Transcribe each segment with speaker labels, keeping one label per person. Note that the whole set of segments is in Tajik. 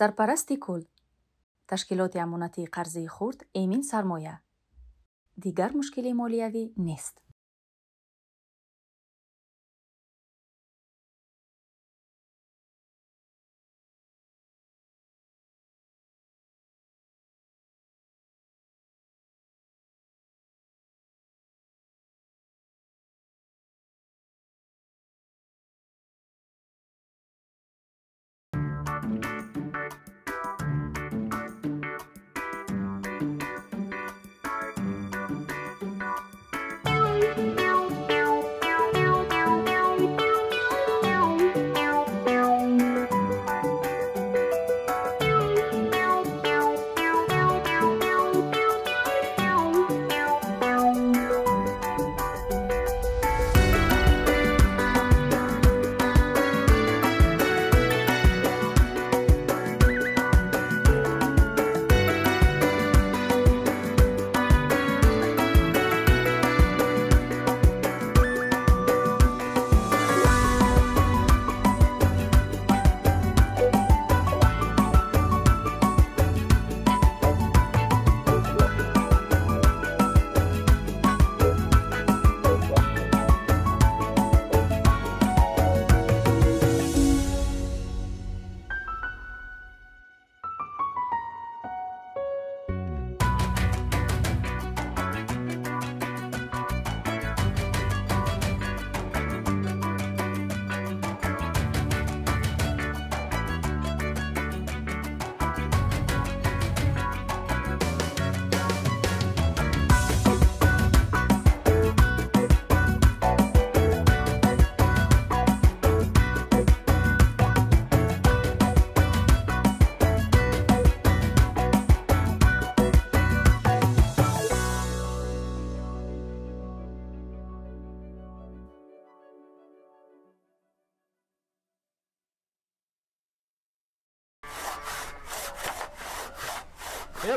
Speaker 1: Сарпарасти кулл ташкилоти амонатии қарзии хурд «Эмин сармоя». Дигар мушкили молиявӣ нест.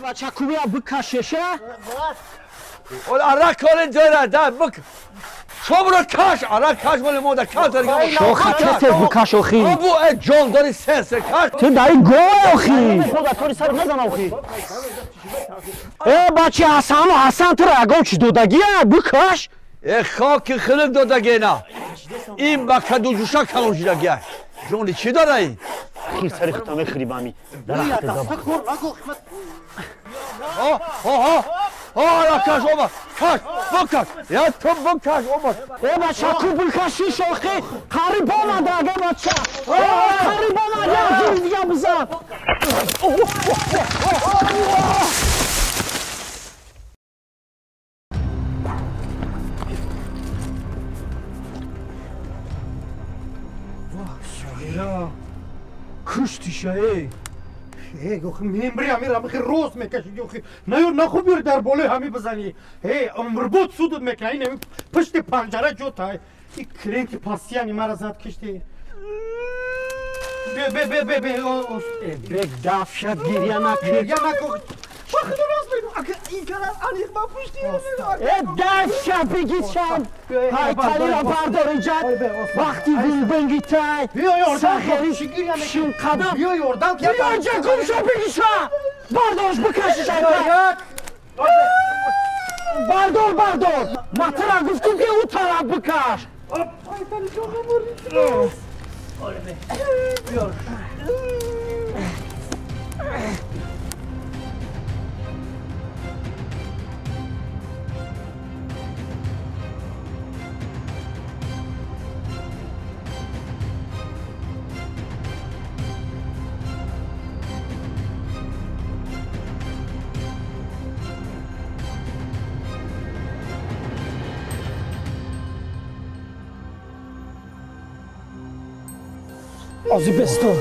Speaker 2: بچه کوبی بکششه؟
Speaker 3: اول عرق کار داره ده بک شما رو کش عرق کش مال ما در کش داری
Speaker 2: شوخی کسی بکش آخی
Speaker 3: ابو جان داری سنس کش
Speaker 2: تو داری گوه آخی خدا سر نزن آخی ای بچه حسن و حسن تو را اگه چی دادگیه بکش
Speaker 3: ای خاک خلق دادگی نه این بکه دو جوشا کلون شدگیه جونی چی داره این؟
Speaker 2: خیر سر ختامه خریبامی درخت زبا
Speaker 3: ها ها ها ها کش اومد کش بکش یا تو بکش اومد
Speaker 2: ای بچه کو بکشی شوخی قریب آمده اگه بچه قریب آمده از دیگه بزن
Speaker 3: کشتیشه ای
Speaker 4: ای گوخ ممبری همی را بخی روز میکشی گوخی نه نخو بیار در بالای همی بزنی ای عمر بود سودت میکنه این همی پشت پنجره جوت های این کلینت پاسیانی مرا زد کشتی بی بی بی بی بی
Speaker 2: بی دفشت گیریه نکن
Speaker 4: گریه نکن خدا راست بگو اگه این کار علیق با پشتی
Speaker 2: ای دفشت بگی چند هایتلی را بردار اینجا وقتی بنگی تای سخری شون قدم
Speaker 4: بیا یordam
Speaker 2: بیا اینجا گم شو بگی شو بردارش بکشش بردار بردار ما ترا گفتیم که او طرف بکش آزی بستان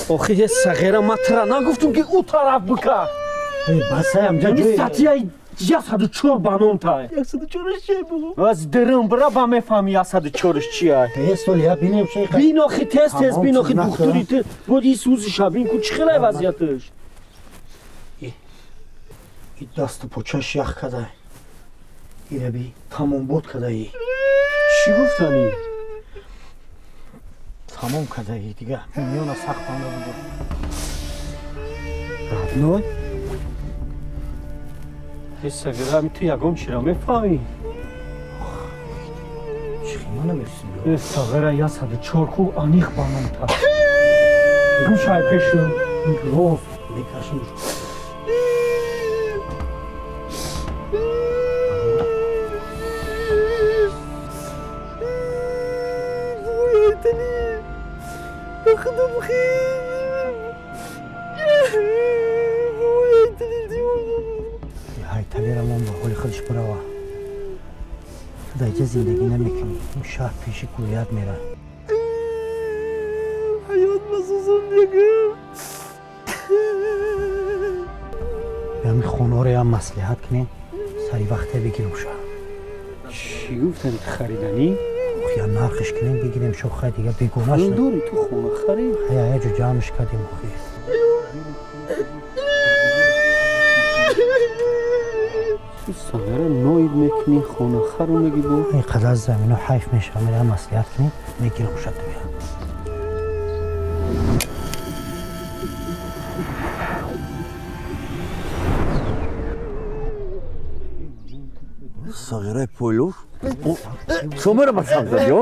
Speaker 2: آخه یه صغیره ما ترا نگفتم که او طرف بکن
Speaker 4: بس هم جا
Speaker 2: سطحی 104 بانون تای
Speaker 4: 104 چیه بگو
Speaker 2: از درم برا با میفهمی 104 چیه
Speaker 4: یه سال بینیم چه
Speaker 2: بین آخه تست بین آخه دکتری ت بود این سوزش بین کو چه خیلی وضعیتش
Speaker 4: این دست پوچش یخ کده ایره بی تمام بود کده ای
Speaker 2: چی گفتنی؟
Speaker 4: Тамом кадаги дига. Миёна сахт банда буд. Родной?
Speaker 5: Сағира, ту ягон чиро мефаҳмӣ?
Speaker 4: Чӣ ма намерасим?
Speaker 5: Сағира, 104 хуб аниқ банамта. Гӯшай пешу рост
Speaker 4: мекашам. Ҳайталирамон ба ҳоли худаш бирава. Ту дар инҷа зиндагӣ намекунӣ. Ин шаҳр пеши гӯят мера.
Speaker 3: Ҳаёт масӯзон мегӯям.
Speaker 4: Ҳамин хонаҳоро ям маслиҳат кунем, сари вақте бигирем ша.
Speaker 5: Чӣ гуфтани ту хариданӣ?
Speaker 4: Я нархш кунем бигирем шо, хай дига бегона шуд.
Speaker 5: Дорӣ ту хона харӣ?
Speaker 4: Ҳая ҷо ҷамъш кардем охи.
Speaker 5: Сағира ноиб мекунӣ, хонахаро мегӣ бо?
Speaker 4: Ин қадар замино ҳайф мешавад, мерам маслиҳат кунем, мегирем шад дигар.
Speaker 3: Сағираи пойлуш? Шуморо ба сам задӣ,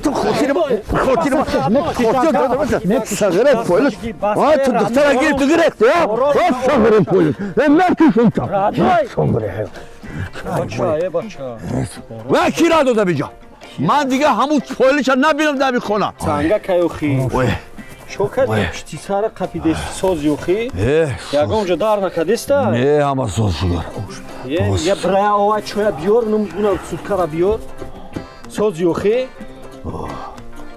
Speaker 3: ту хотир сағираи пойлуш. Ту духтара гирифт, ту гирифт, сағираи пойлуш. Накушум та. Ва кира дода биҷа. Ман дига ҳамун пойлуша набинам дар хона.
Speaker 5: Санга кайохи. Чо кардӣ? Пишти сара қапидести соз ёхи? Ягон ҷо дар накардеста?
Speaker 3: Не, ҳама соз шуда.
Speaker 5: Я брая ова чоя биёр, нумгуна суткара биёр. Соз ёхи?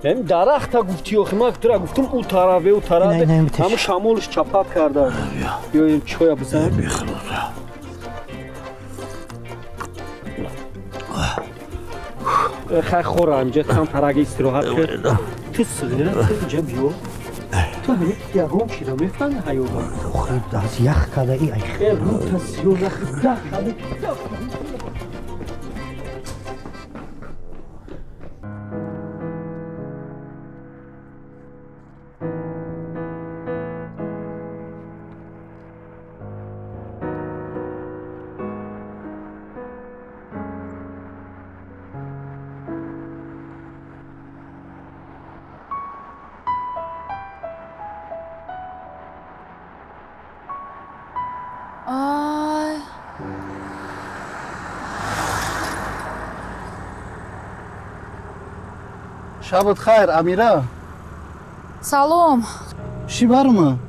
Speaker 5: Ям дарахта гуфти ёхи, ман тура гуфтум у тарафе, у тарафе. Ҳаму шамолш чапат карда. Биёем чоя бизан. Хай хора инҷа кам тараги истироҳат кар. Ту сиғира, ту инҷа биё. Ту ҳамин ягон чиро мефаҳми ҳаёба?
Speaker 4: Охи, аз ях када и ай.
Speaker 5: Рута сиё ях да када.
Speaker 6: Шабат хайр, Амира.
Speaker 7: Салом.
Speaker 6: Чӣ барма?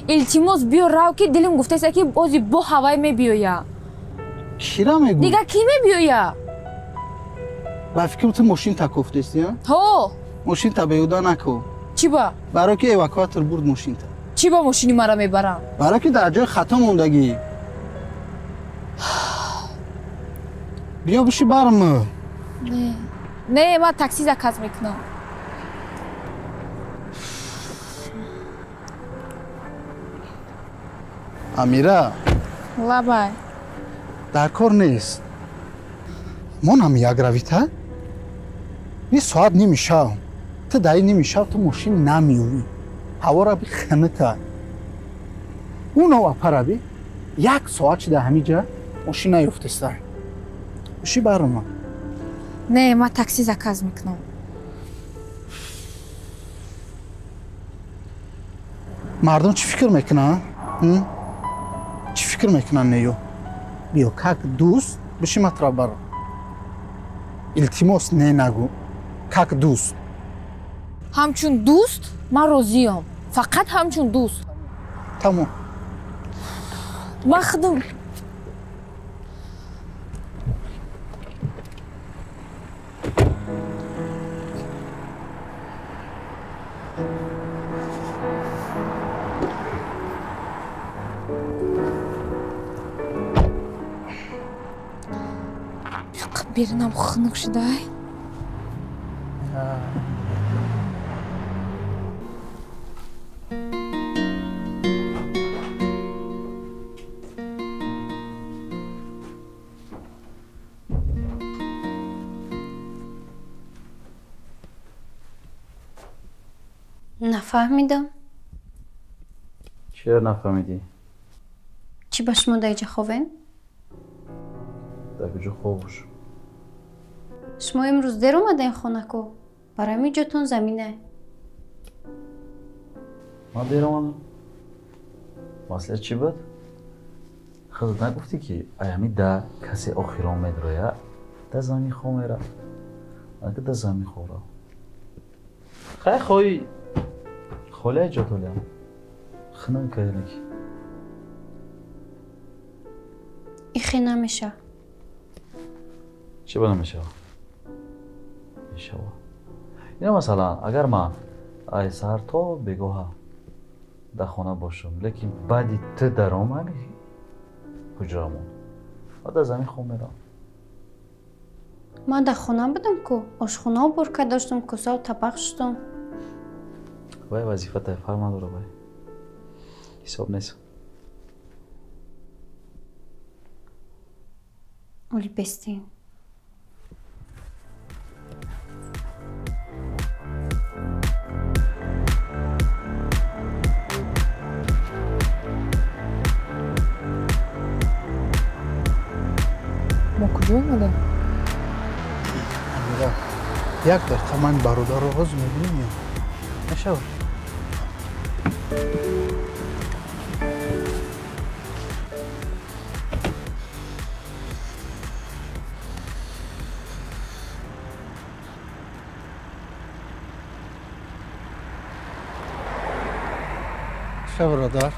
Speaker 7: Илтимос биё рав ки дилим гуфтеса ки ози бо ҳавай мебиёя.
Speaker 6: Кира мегӯ?
Speaker 7: Дига кӣ мебиёя?
Speaker 6: Ба фикрам ту мошин такофтести, а?
Speaker 7: Ҳо.
Speaker 6: Мошин та беҳуда нако.
Speaker 7: Чӣ ба?
Speaker 6: Барои ки эвакуатор бурд мошинта.
Speaker 7: Чӣ ба мошини мара мебарам?
Speaker 6: Барои ки дар ҷои хато мондагӣ. Биё биши барма.
Speaker 7: Не. Не, ман такси заказ мекунам.
Speaker 6: Амира.
Speaker 7: Лабай.
Speaker 6: Дар кор нест. Монам як равита? Ни соат ними шав. Ту дар ними шав ту мошин намеёвӣ. Ҳавора би хинита. Уно апараби як соат шуда ҳамиҷа мошин наёфтеста. Биши барома.
Speaker 7: Не, ман такси заказ мекунам.
Speaker 6: Мардум чӣ фикр мекунанд? Чӣ фикр мекунанд неё? Биё как дӯст биши матра баро. Илтимос не нагӯ. Как дӯст.
Speaker 7: Ҳамчун дӯст ман розиям. Фақат ҳамчун дӯст.
Speaker 6: Тамом.
Speaker 7: Ман худам беринам хунук шудай.
Speaker 8: Нафаҳмидам.
Speaker 9: Чиро нафаҳмидӣ?
Speaker 8: Чӣ ба шумо дар иҷа ховем?
Speaker 9: Дар куҷо хоб бош?
Speaker 8: Шумо имрӯз дер омадаен хонаку. Барои ҳамин ҷотон замина.
Speaker 9: Ман дер омадам? Маслиҳат чӣ буд? Худат нагуфтӣ ки аями да касе охирон медроя, да замин хоб мерафт. Ака да замин хоб рафт. Хай хоҳӣ холия ҷо толиям. Хинам кардиники.
Speaker 8: Ихе намеша.
Speaker 9: Чӣ ба намешава? Мешава. Ина масалан, агар ман ай саҳар то бегоҳа дар хона бошам, лекин баъди ту даромадӣ ҳуҷрамон, ва дар замин хоб меравам.
Speaker 8: Ман дар хона будам ку, ошхона обор карда доштам, косаву табақ шудам.
Speaker 9: Вай вазифатай, фарқ надора вай. Ҳисоб нест.
Speaker 8: Оли бестин.
Speaker 7: Мо куҷо омадем?
Speaker 6: Амира, як дақиқа ман бародарро ҳозир мебинем ё? Мешавад? Ша бародар,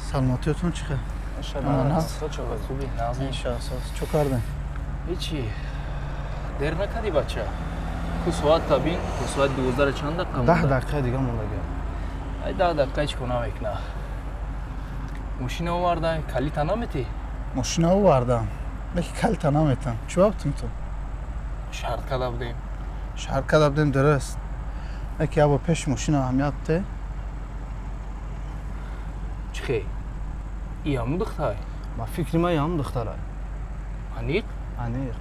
Speaker 6: саломатиётон чӣ хел? Чо кардем?
Speaker 10: Ҳечи. Дер накардӣ бача? Ку соат табин, ку соат 12 чанд дақиқа монда?
Speaker 11: 10 дақиқа дига мондага.
Speaker 10: Ай 10 дақиқа ҳеч кор намекуна. Мошина оварда, калита наметӣ?
Speaker 6: Мошина овардам, лекин калита наметам. Чӣ бабтум ту?
Speaker 10: Шарт карда будем.
Speaker 6: Шарт карда будем, дуруст. Лекин як бор пеши мошина аҳамият те.
Speaker 10: Чӣ хел? И ҳамун духтар?
Speaker 11: Ба фикри ман ҳамун духтара.
Speaker 10: Аниқ?
Speaker 11: Аниқ.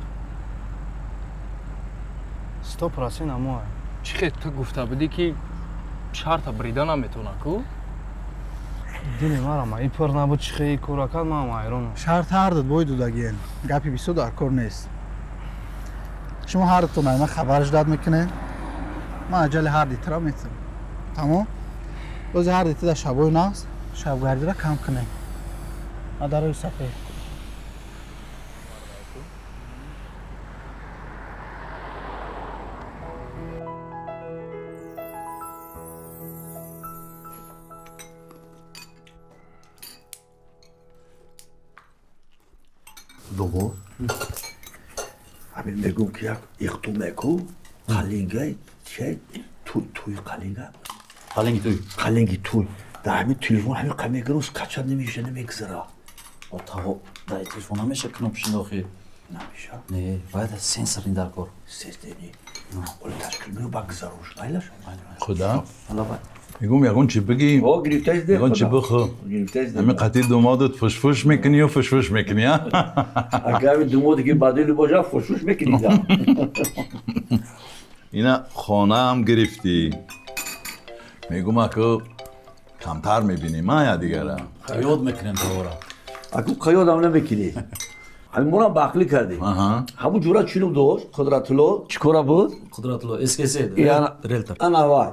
Speaker 11: 100% ҳамоа.
Speaker 10: Чӣ хел ту гуфта будӣ ки шарта брида наметавона ку?
Speaker 11: Дили марама и пур набуд чӣ хел кора кард, манам ҳайронам.
Speaker 6: Шарт ҳар дуд бой дудагиен. Гапи бисёр дар кор нест. Шумо ҳар дутон ай ман хабар ждат мекунед. Ман аҷали ҳар дитра метам. Тамом? Бози ҳар дитра дар шабои нағз шабгардиро кам кунед. Мадарои сафед.
Speaker 3: Бобо, ҳамин мегӯм ки як иқтум меку, қалингай, че туй қалинга?
Speaker 9: Қалинги туй.
Speaker 3: Қалинги туй. Дар ҳамин телефон ҳамин қа мегирам, скачать намеша, намегзара.
Speaker 9: Отаго, дар телефон намеша кнопшин охи.
Speaker 3: Намеша?
Speaker 9: Не, бояд сенсорни дар кор.
Speaker 3: Сенсорни. Оли ташкил мею ба гузарош, майлаш?
Speaker 12: Худо. мегӯм ягон чӣ бигӣ? Ягон чӣ бихӯ? Ҳамин қатъи думодат фушфуш мекунӣ ё фушфуш мекунӣ, а?
Speaker 3: Агар ҳамин думоде ки бадили боша, фушфуш мекунӣ.
Speaker 12: Ина хонаам гирифтӣ. Мегӯм аку камтар мебинем, а я дигара.
Speaker 9: Ёд мекунем тавора.
Speaker 3: Аку қаёдам намекунӣ. Ҳамин монам ба ақлӣ кардем. Ҳамун ҷура чӣ ном дошт? Қудратулло чӣ кора буд?
Speaker 9: Қудратулло СКС релтор.
Speaker 3: Ана вай.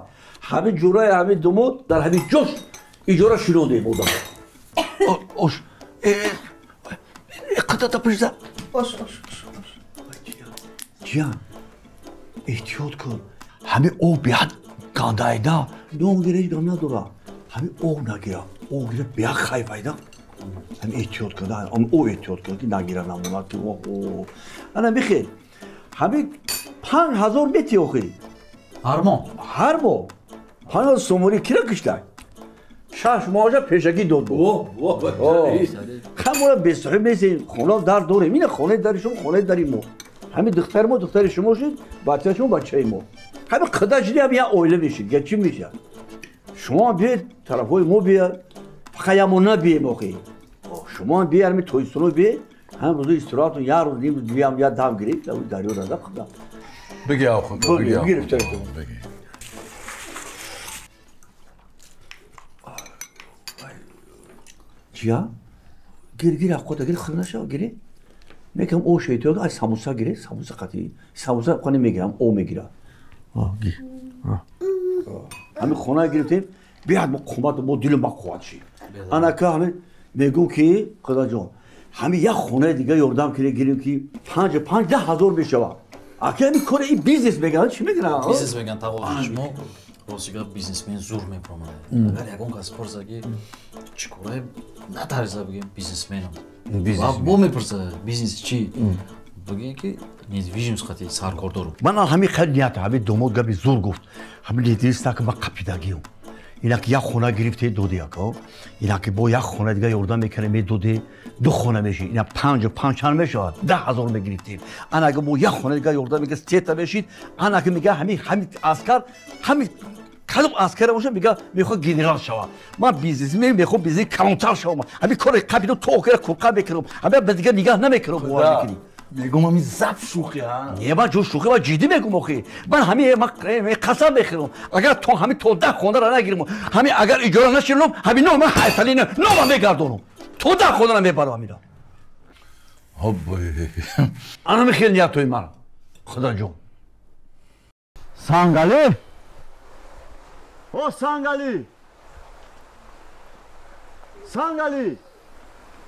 Speaker 3: Ҳамин ҷураи ҳамин думод дар ҳамин ҷош иҷора шинондем одам. Ош. Қадата пишза.
Speaker 6: Ош, ош, ош.
Speaker 3: Ҷиян, эҳтиёт кун. Ҳамин об беҳад гандайда. Нон гира ҳеҷ гам надора. Ҳамин об нагира. Об гира беҳад хайфайда. Ҳамин эҳтиёт кун. Об эҳтиёт кун ки нагира намонад ки оҳ. Ана бихел. Ҳамин 5000 мети охи.
Speaker 9: Ҳар моҳ.
Speaker 3: Ҳар моҳ. 5000 сомонӣ кира киштай? 6 моҳа пешакӣ дод буд. Ҳамона бесоҳиб нестем. Хона дар дорем. Ина хонаи дари шумо, хонаи дари мо. Ҳамин духтари мо, духтари шумо шуд, бачаи шумо, бачаи мо. Ҳамин қида шуди ҳам як оила мешид. Га чӣ мешад? Шумо биед, тарафҳои мо биед. Фақат як мо набием охи. Шумо ҳам биед, ҳамин Тоҷикистоно биед. Ҳам рӯзи истироҳатон як рӯз ним рӯз биям, як дам гирифт, дарё рада худам.
Speaker 12: Бигӣ охун, бигӣ.
Speaker 3: Гирифт.
Speaker 12: Бигӣ.
Speaker 3: Ҷия, гир гир аққота гир хир нашава гире. Мекам о шейтиёд ай самуса гире, самуса қати. Самуса қани мегирам, о мегира. Гир. Ҳамин хона гирифтем, биҳад мо қувват, мо дилам ба қувват шид. Анака ҳамин мегӯм ки Худоҷон, ҳамин як хонаи дига ёрдам кунед гирем ки 5 10 ҳазор мешавад. Аки ҳамин кори ин бизнес мегӯянд, чӣ мегӯянд?
Speaker 9: Бизнес мегӯянд, тағо шумо ростига бизнесмен зур мепромад. Агар ягон кас пурса ки чӣ корае, натарза бигем бизнесменам. Бо мепурса бизнес чӣ? Бигем ки недвижимость қати саркор дорум.
Speaker 3: Ман ҳамин хеле ният, ҳамин домод гапи зур гуфт. Ҳамин недвижимость ки ман қапидагиам. Инак як хона гирифте доди яко. Инак бо як хона дига ёрдам мекунем медоди, ду хона мешид. Ина 5 5 чанд мешавад? 10 ҳазор мегирифтем. Ана агар бо як хона дига ёрдам мекард, сета мешид. Ана ки мега ҳамин аскар, ҳамин кадом аскар бошад, мега мехоҳад генерал шавад. Ман бизнесмен мехоҳам бизнес калонтар шавам. Ҳамин кори қабиду то охира курқа мекунам. Ҳамин ба дигар нигаҳ намекунам. Бовар мекунӣ?
Speaker 12: Мегӯм ҳамин заб шӯхӣ, ҳа?
Speaker 3: Не, ман ҷо шӯхӣ, ман ҷиддӣ мегӯм охи. Ман ҳамин қасам мехӯрам. Агар то ҳамин то 10 хонара нагирам, ҳамин агар иҷора наширам, ҳамин нома ҳайфали нома мегардонам. То 10 хонара мебарам ҳамина. Ана ҳамин хел ниятҳои ман. Худоҷон.
Speaker 2: Сангали? О, Сангали! Сангали!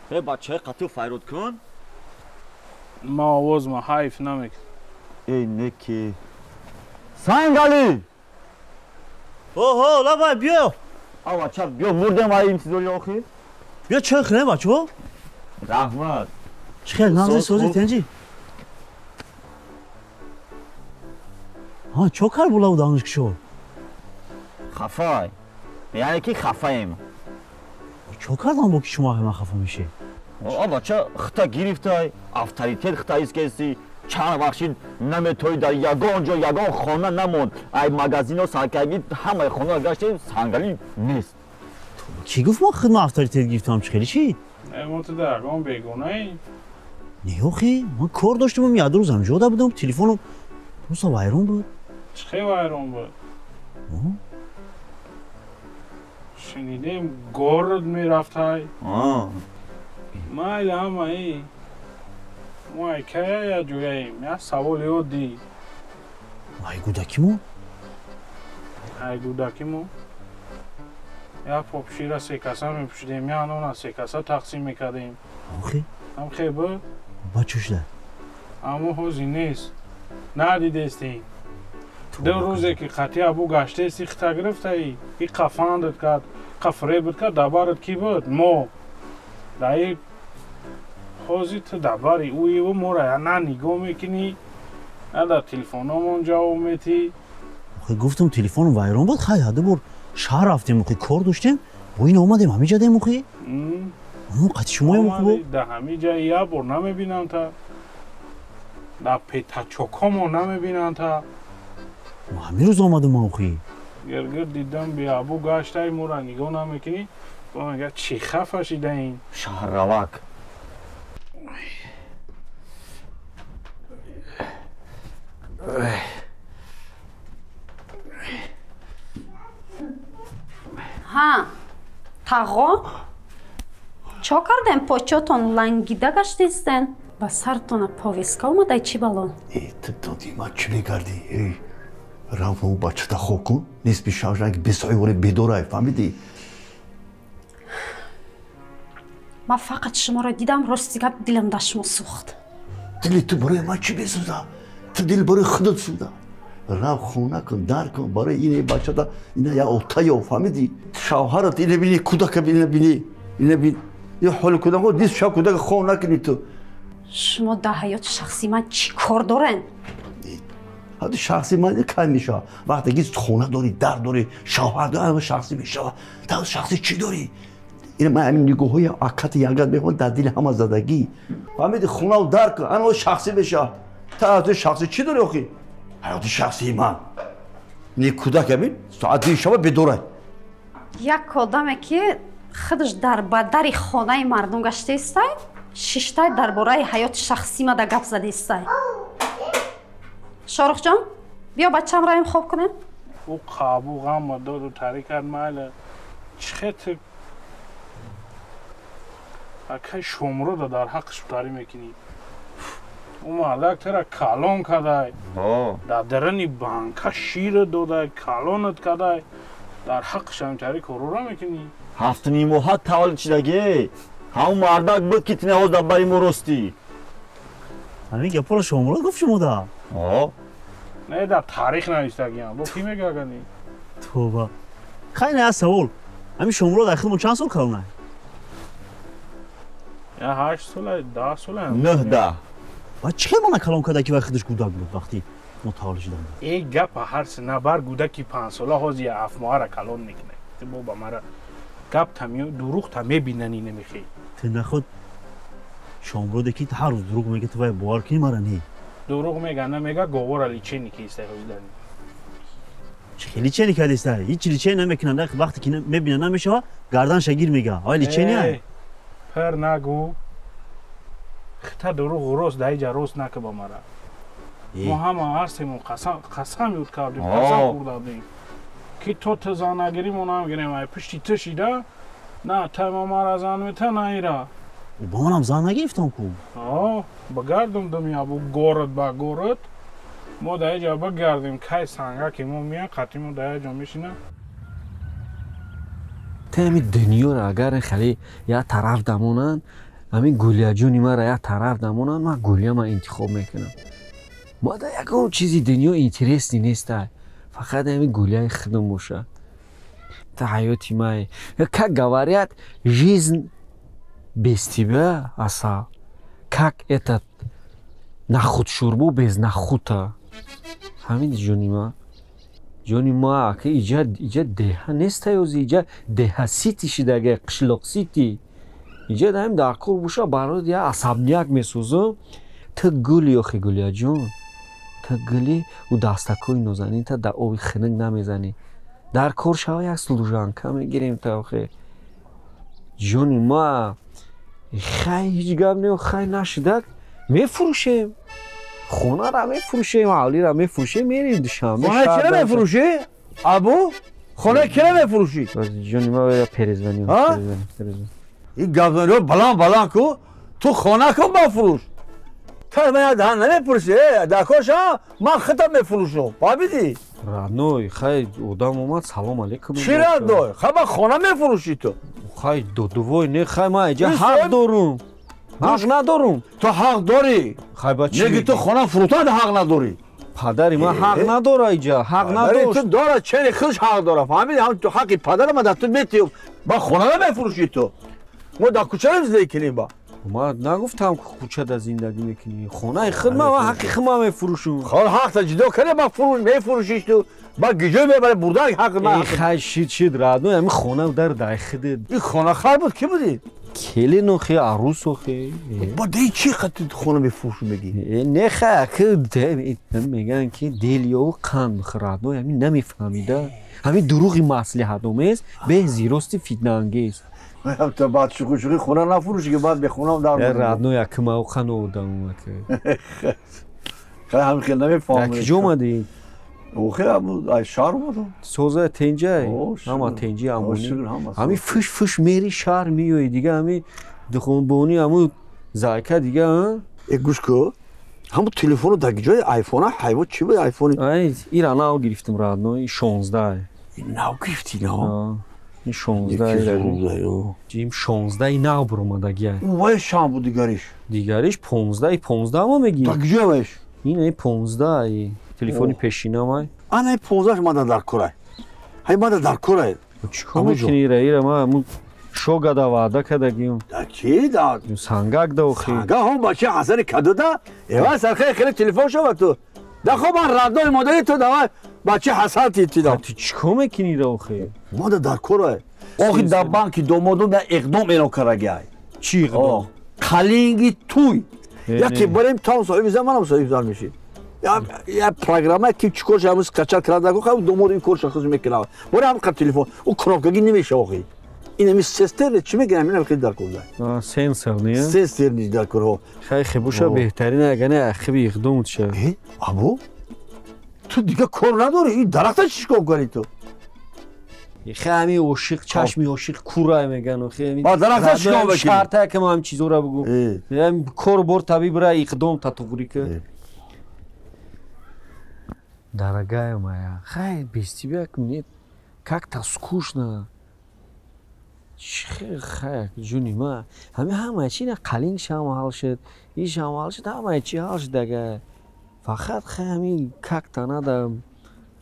Speaker 13: Э, бачаи қату файрод кун.
Speaker 11: Ма овозма ҳайф намекунам.
Speaker 13: Эй, неки. Сангали!
Speaker 2: Оҳо, лабай, биё.
Speaker 13: А, бача, биё, мурдем ай интизори охир.
Speaker 2: Биё, чой хӯрем, бачо.
Speaker 13: Раҳмат.
Speaker 2: Чӣ хел, нағзи сози тенҷи? Ҳа, чо кар була удануш кишо?
Speaker 13: Хафай. Яъне ки хафаем.
Speaker 2: Чо кардам бо ки шумо ҳама хафа мешед?
Speaker 13: А, бача, хита гирифтай, авторитет хита искеси, чанд вақт шид наметои дар ягон ҷо, ягон хона намонд. Ай магазино саркагӣ ҳамаи хона гаштем, Сангали нест.
Speaker 2: Кӣ гуфт ман хидма авторитет гирифтам, чӣ хеле чӣ?
Speaker 11: Мо ту дар ягон бегонаи?
Speaker 2: Не, охи, ман кор доштам, як рӯз ҳамҷода будам, телефоном просто вайрон буд.
Speaker 11: Чӣ хел вайрон буд? Шунидем город мерафтай. Майли ҳамаи. Мо ай кая я ҷояем? Як саволи оддӣ.
Speaker 2: Ай гудаки мо?
Speaker 11: Ай гудаки мо? Як попшира се каса мепӯшидем, як нона се каса тақсим мекардем.
Speaker 2: Охи?
Speaker 11: Ҳам хел буд?
Speaker 2: Ба чӣ шуда?
Speaker 11: Аммо ҳозир нест. Надидестем. Ду рӯзе ки қатъи абу гаштаести, хита гирифтаи, и қафандат кард, қафребат кард, дабарат кӣ буд? Мо. Даи ҳозир ту дабари ӯиву моро на нигоҳ мекунӣ, на дар телефономон ҷавоб метӣ.
Speaker 2: Охи, гуфтам телефоном вайрон буд, хай ҳаду бор шаҳр рафтем, охи кор доштем, бо ин омадем, ҳамин ҷа дем, охи. Мо қатъи шумоем, охи бо.
Speaker 11: Да ҳамин ҷа як бор намебинам та. Да петачокомо намебинам та.
Speaker 2: Ҳамин рӯз омадам ман, охи.
Speaker 11: Гиргир дидам беабу гаштай моро нигоҳ намекунӣ. Бо мега чӣ хафа шидаин?
Speaker 13: Шаҳрравак.
Speaker 8: Ҳа, тағо? Чо кардем? Почотон лангида гаштистен? Ба сартона повестка омадай чӣ бало?
Speaker 3: Э, ту доди ман чӣ мекардӣ? Эй, рафт бачата хоб кун, нисфи шаб ранг бесои бедорай, фаҳмидӣ?
Speaker 8: Ман фақат шуморо дидам, рости гап дилам дар шумо сӯхт.
Speaker 3: Дили ту барои ман чӣ месӯзад? Ту дил барои худат сӯза. Рав хона кун, дар кун, барои ин бачата ина як ота ёфт, фаҳмидӣ? Шавҳарат ина бини, кӯдака ина бини, ина бин. Ё ҳоли кӯдако нисф шаб кӯдака хоб накунӣ ту.
Speaker 8: Шумо дар ҳаёти шахсии ман чӣ кор дорен?
Speaker 3: ҳаёти шахсии ман кай мешавад? Вақте ки хона дорӣ, дар дорӣ, шавҳар дорӣ, шахсӣ мешавад. Дар шахсӣ чӣ дорӣ? Ин ман ҳамин нигоҳҳои акати ягат мехонам дар дили ҳама задагӣ. Фаҳмидӣ? Хонаву дар кун, ана шахсӣ мешавад. Та ҳаёти шахсӣ чӣ дорӣ охи? Ҳаёти шахсии ман. Не кӯдак ҳамин соати шаба бедорад.
Speaker 8: Як одаме ки худаш дар ба дари хонаи мардум гаштаистай, шиштай дар бораи ҳаёти шахсӣ мада гап задаистай. Шоҳрухҷон, биё бачам раем хоб кунем.
Speaker 11: Ӯ қабу ғамма доду тари кард майла. Чӣ хел ту Акай Шомурода дар ҳаққаш утарӣ мекунӣ. Ӯ мардак тара калон кадай. Дар дарани банка шира додай, калонат кадай. Дар ҳаққаш ҳамтари корора мекунӣ.
Speaker 13: 7.5 моҳа таваллуд шидагӣ. Ҳамун мардак буд ки ту ҳоз дар бари мо ростӣ.
Speaker 9: Ҳамин гапҳоро Шомурод гуфт шумода?
Speaker 11: Не, дар таърих навиштагиам. Бо кӣ мегагани?
Speaker 9: Тоба. Хай не, савол. Ҳамин Шомурод ай худмон чанд сол калонай?
Speaker 11: Я 8 сола, 10 сола.
Speaker 13: 9 10.
Speaker 9: Ва чӣ хел мана калон карда ки вай худаш гудак буд вақти мо таваллуд шудам?
Speaker 11: Э гапа ҳарси набар гудаки 5 сола ҳози 7 моҳара калон мекунад. Ту бо ба мара гап та дурӯғ та мебинани намехӣ.
Speaker 9: Ту нахуд Шомуроде ки ҳар рӯз дурӯғ мега, ту вай бовар кунӣ мара не?
Speaker 11: Дурӯғ мега, намега, говора личени ки истайҳоидани.
Speaker 9: Чӣ хел личени кардиста? Ҳеҷ личени намекунанд. Вақте ки мебинанд намешава, гарданша гир мега. Ай личени ай?
Speaker 11: Пир нагӯ. Хита дурӯғ рост дар иҷа рост нака ба мара. Мо ҳама ҳастему қасам ёд кардем, қасам хӯрда будем. Ки то ту зан нагирӣ, мо намегирем. Ай пушти ту шида, на та мара зан мета, на ира.
Speaker 9: Ба манам зан нагирифтам ку.
Speaker 11: Багардум думи абу город ба город. Мо дар иҷа багардем, кай санга ки мо меян, қатъи мо дар иҷо мешина.
Speaker 5: Та ҳамин дунёро агар хеле як тараф дамонанд, ҳамин гулияҷони маро як тараф дамонанд, ман гулияма интихоб мекунам. Ма дар ягон чизи дунё интересни неста, фақат ҳамин гулияи худам бошад. Та ҳаёти май. Как говорят, жизнь без тебя, асал, как этот нахуд шурбу без нахута. Ҳамин ҷони ма. Ҷони ма, ака иҷа иҷа деҳа неста ёзи, иҷа деҳа сити шидага, қишлоқ сити. Иҷа даим дар кор боша, барои я асабнияк месозам. Ту гули охи гулияҷон. Ту гули ӯ дастакҳои нозанин та дар оби хунук намезанӣ. Дар кор шава як служанка мегирем та охи. Ҷони ма, хай ҳеҷ гап не, хай нашидак мефурӯшем. Хонара мефурӯшем, ҳавлира мефурӯшем, мерем Душанбе.
Speaker 3: Хона кира мефурӯшӣ? Абу? Хона кира мефурӯшӣ?
Speaker 5: Ҷони ма, перезвоню.
Speaker 3: Ин гапзаниҳо баланд баланд ку, ту хона кун бафурӯш. Та ман даҳан намепурсӣ, дар кор шава, ман худам мефурӯшам. Фаҳмидӣ?
Speaker 5: Родной, хай одам омад, салом алейкум.
Speaker 3: Чӣ родной? Хай ман хона мефурӯшӣ ту.
Speaker 5: Хай додувой не, хай ман иҷа ҳақ дорум. Ҳақ надорум.
Speaker 3: Ту ҳақ дорӣ.
Speaker 5: Хай ба чӣ?
Speaker 3: Неги ту хона фурӯтан ҳақ надорӣ.
Speaker 5: Падари ман ҳақ надора иҷа, ҳақ надошт.
Speaker 3: Ту дора, чени худаш ҳақ дора. Фаҳмидӣ? Ҳам ту ҳақи падара ман дар ту метиём. Ба хона намефурӯшӣ ту. Мо дар кӯча зиндагӣ кунем ба.
Speaker 5: Ман нагуфтам ки кӯчада зиндагӣ мекунӣ. Хонаи худ ман ҳаққи худ ман мефурӯшум.
Speaker 3: Хон ҳақта ҷудо кардӣ, ман фурӯш мефурӯшиш ту. Ба гиҷо мебарӣ бурдан ҳақи ман.
Speaker 5: Хай шид шид родной, ҳамин хона дар дай худат.
Speaker 3: Ин хона хар буд, кӣ будӣ?
Speaker 5: Келин охи, арӯс охи.
Speaker 3: Ба дей чӣ қад хона мефурӯшӣ мегӣ?
Speaker 5: Не хай, аки мегӯянд ки дил ё қанд бихӯр родной, ҳамин намефаҳмида. Ҳамин дурӯғи маслиҳатомез беҳ зирости фитнаангез.
Speaker 3: То баъд шӯхӣ шӯхӣ хона нафурӯшӣ ки баъд бехонам дар
Speaker 5: родной, аки ма оқан одам аки.
Speaker 3: Хай ҳамин хел намефаҳмам.
Speaker 5: Киҷо омадӣ?
Speaker 3: Охи ай шаҳр омадам.
Speaker 5: Соза тенҷай? Ҳама тенҷи амонӣ. Ҳамин фуш фуш мери шаҳр меоӣ дига, ҳамин духонбонӣ ҳамун зайка дига,
Speaker 3: э гӯш ку, ҳамун телефону дар ҷои айфона ҳайвон чӣ буд айфони?
Speaker 5: Ай ира нав гирифтам родной, 16.
Speaker 3: Нав гирифтӣ нав?
Speaker 5: Ин 16. Ҷим 16 нав баромадагия.
Speaker 3: Вай шам буд дигариш.
Speaker 5: Дигариш 15 15 ма мегӣ.
Speaker 3: Дар куҷо вайш?
Speaker 5: Ин ай 15 телефони пешинам ай.
Speaker 3: Ана ай 15 мада дар корай. Ҳай мада дар корай.
Speaker 5: Чикор мекунӣ ира? Ира ма ҳамун шогада ваъда кардагим.
Speaker 3: Да ки да?
Speaker 5: Сангак да охи.
Speaker 3: Сангак ҳам бача Ҳасани каду да? Эва сархай хеле телефон шава ту. Да хоб ман родной модари ту давай бача Ҳасан ти ти да.
Speaker 5: Ту чикор мекунӣ ира охи?
Speaker 3: Мада дар корай. Охи дар банки домодум я иқдом эълон кардаги ай.
Speaker 5: Чӣ иқдом?
Speaker 3: Қалинги туй. Яке барем там соҳиби зан, манам соҳиби зан мешӣ. Я программа ки чикор шава скачать карда ку хай домод ин корша хуз мекунад. Боре ҳам қаб телефон, ӯ кнопкаги намеша охи. Ин ҳами сестер чӣ мегӯям, ин хеле дар кор дай.
Speaker 5: Сенсор не?
Speaker 3: Сенсор ни дар кор.
Speaker 5: Хай хебуша беҳтарин агар не ахиби иқдом ша.
Speaker 3: Абу? Ту дига кор надорӣ, ин дарахта чӣ кор кардӣ ту?
Speaker 5: Хами ошиқ, чашми ошиқ курай меган.
Speaker 3: Ба дарахта чикор бикунӣ?
Speaker 5: Шарта ки ман чизора бугу. Кор бор табиб ра иқдом та туғри ки. Дорогая моя, хай без тебя мне как-то скучно. Хай ҷуни ма. Ҳами ҳама чи на қалин шам ҳал шуд, ин шам ҳал шуд, ҳама чи ҳал шуд ага. Фақат хай ҳами как-то надо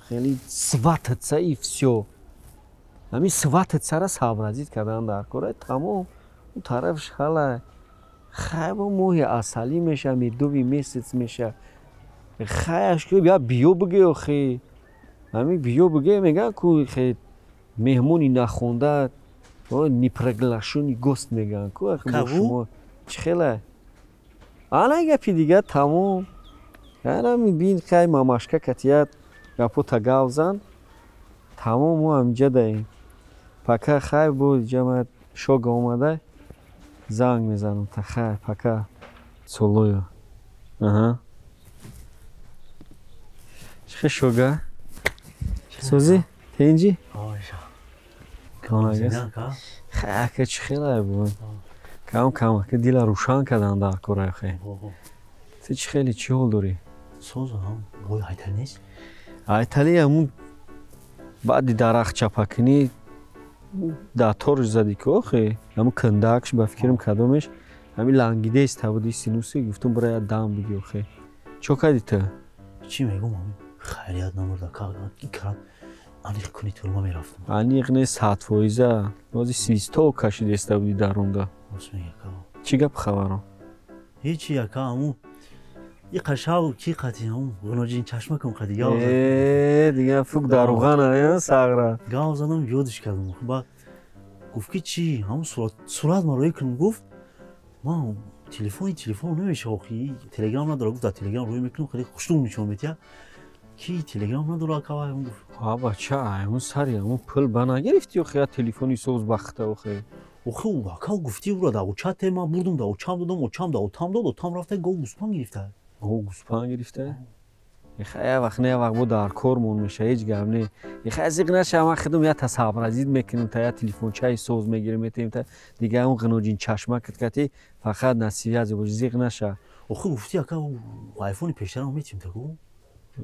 Speaker 5: хеле свататься и всё. Ҳамин свататься-ра сообразить кардан дар кор. Тамом. Он тарафш ҳала. Хай бо моҳи асалӣ меша, медовый месяц меша. Хай ашки я биё бигӯ охи. Ҳамин биё бигӯ меган ку хе меҳмони нахонда неприглашённый гость меган ку ахи бо шумо чӣ хела? Ана гапи дига тамом. Ана мебин хай мамашка катият гапота гав зан. Тамом мо ҳаминҷа даем. Пока хай бо ҷама шога омада занг мезанам та хай пока целую. Аҳа. Чӣ шога? Созӣ? Тенҷи? Хай ака чӣ хелай бу? Кам кам ака дила рӯшан кардан дар кора хай. Ту чӣ хеле чӣ ҳол дорӣ?
Speaker 9: Созам, бой ҳайтал нест?
Speaker 5: Ҳайтали ҳамун баъди дарахт чапакунӣ даторш задӣ ку охе ҳамун кандакш ба фикрам кадомеш ҳамин лангидест табуди синуси гуфтум бира я дам биги охе. Чо кардӣ ту?
Speaker 9: Чӣ мегум ҳамин хайрият намурда ка аниқ кунӣ тӯлма мерафтам.
Speaker 5: Аниқ не 100%. Бози свисток кашидеста буди дарунда.
Speaker 9: Рост мега ка.
Speaker 5: Чӣ гап хабаро?
Speaker 9: Ҳечи ака ҳамун и қашав ки қати ҳамун ғуноҷин чашмакам қати гав
Speaker 5: дига фук даруғана сағра.
Speaker 9: Гав задам ёдиш кардам. Баъд гуфт ки чӣ ҳамун сурат ма рӯй кунам гуфт ман телефон намеша охи телеграм надора гуфт дар телеграм рӯй мекунам хеле хуштум нишон метия ки телеграм надора акава гуфт.
Speaker 5: А бача ҳамун сари ҳамун пул ба нагирифти охи я телефони соз бахта охи.
Speaker 9: Охи ака гуфти ура дар очате ман бурдум дар очам додам очам дар отам дод отам рафта гов гӯспанд гирифта.
Speaker 5: Гов гӯспанд гирифта? Ихай як вақт не як вақт бо дар кормон меша ҳеҷ гап не. Ихай зиқ наша ман худам я тасабразид мекунам та я телефончаи соз мегирам метаем та дига он ғиноҷин чашмакат кати фақат насиҳат бош зиқ наша.
Speaker 9: Охи гуфти ака айфони пештарам метим та гу?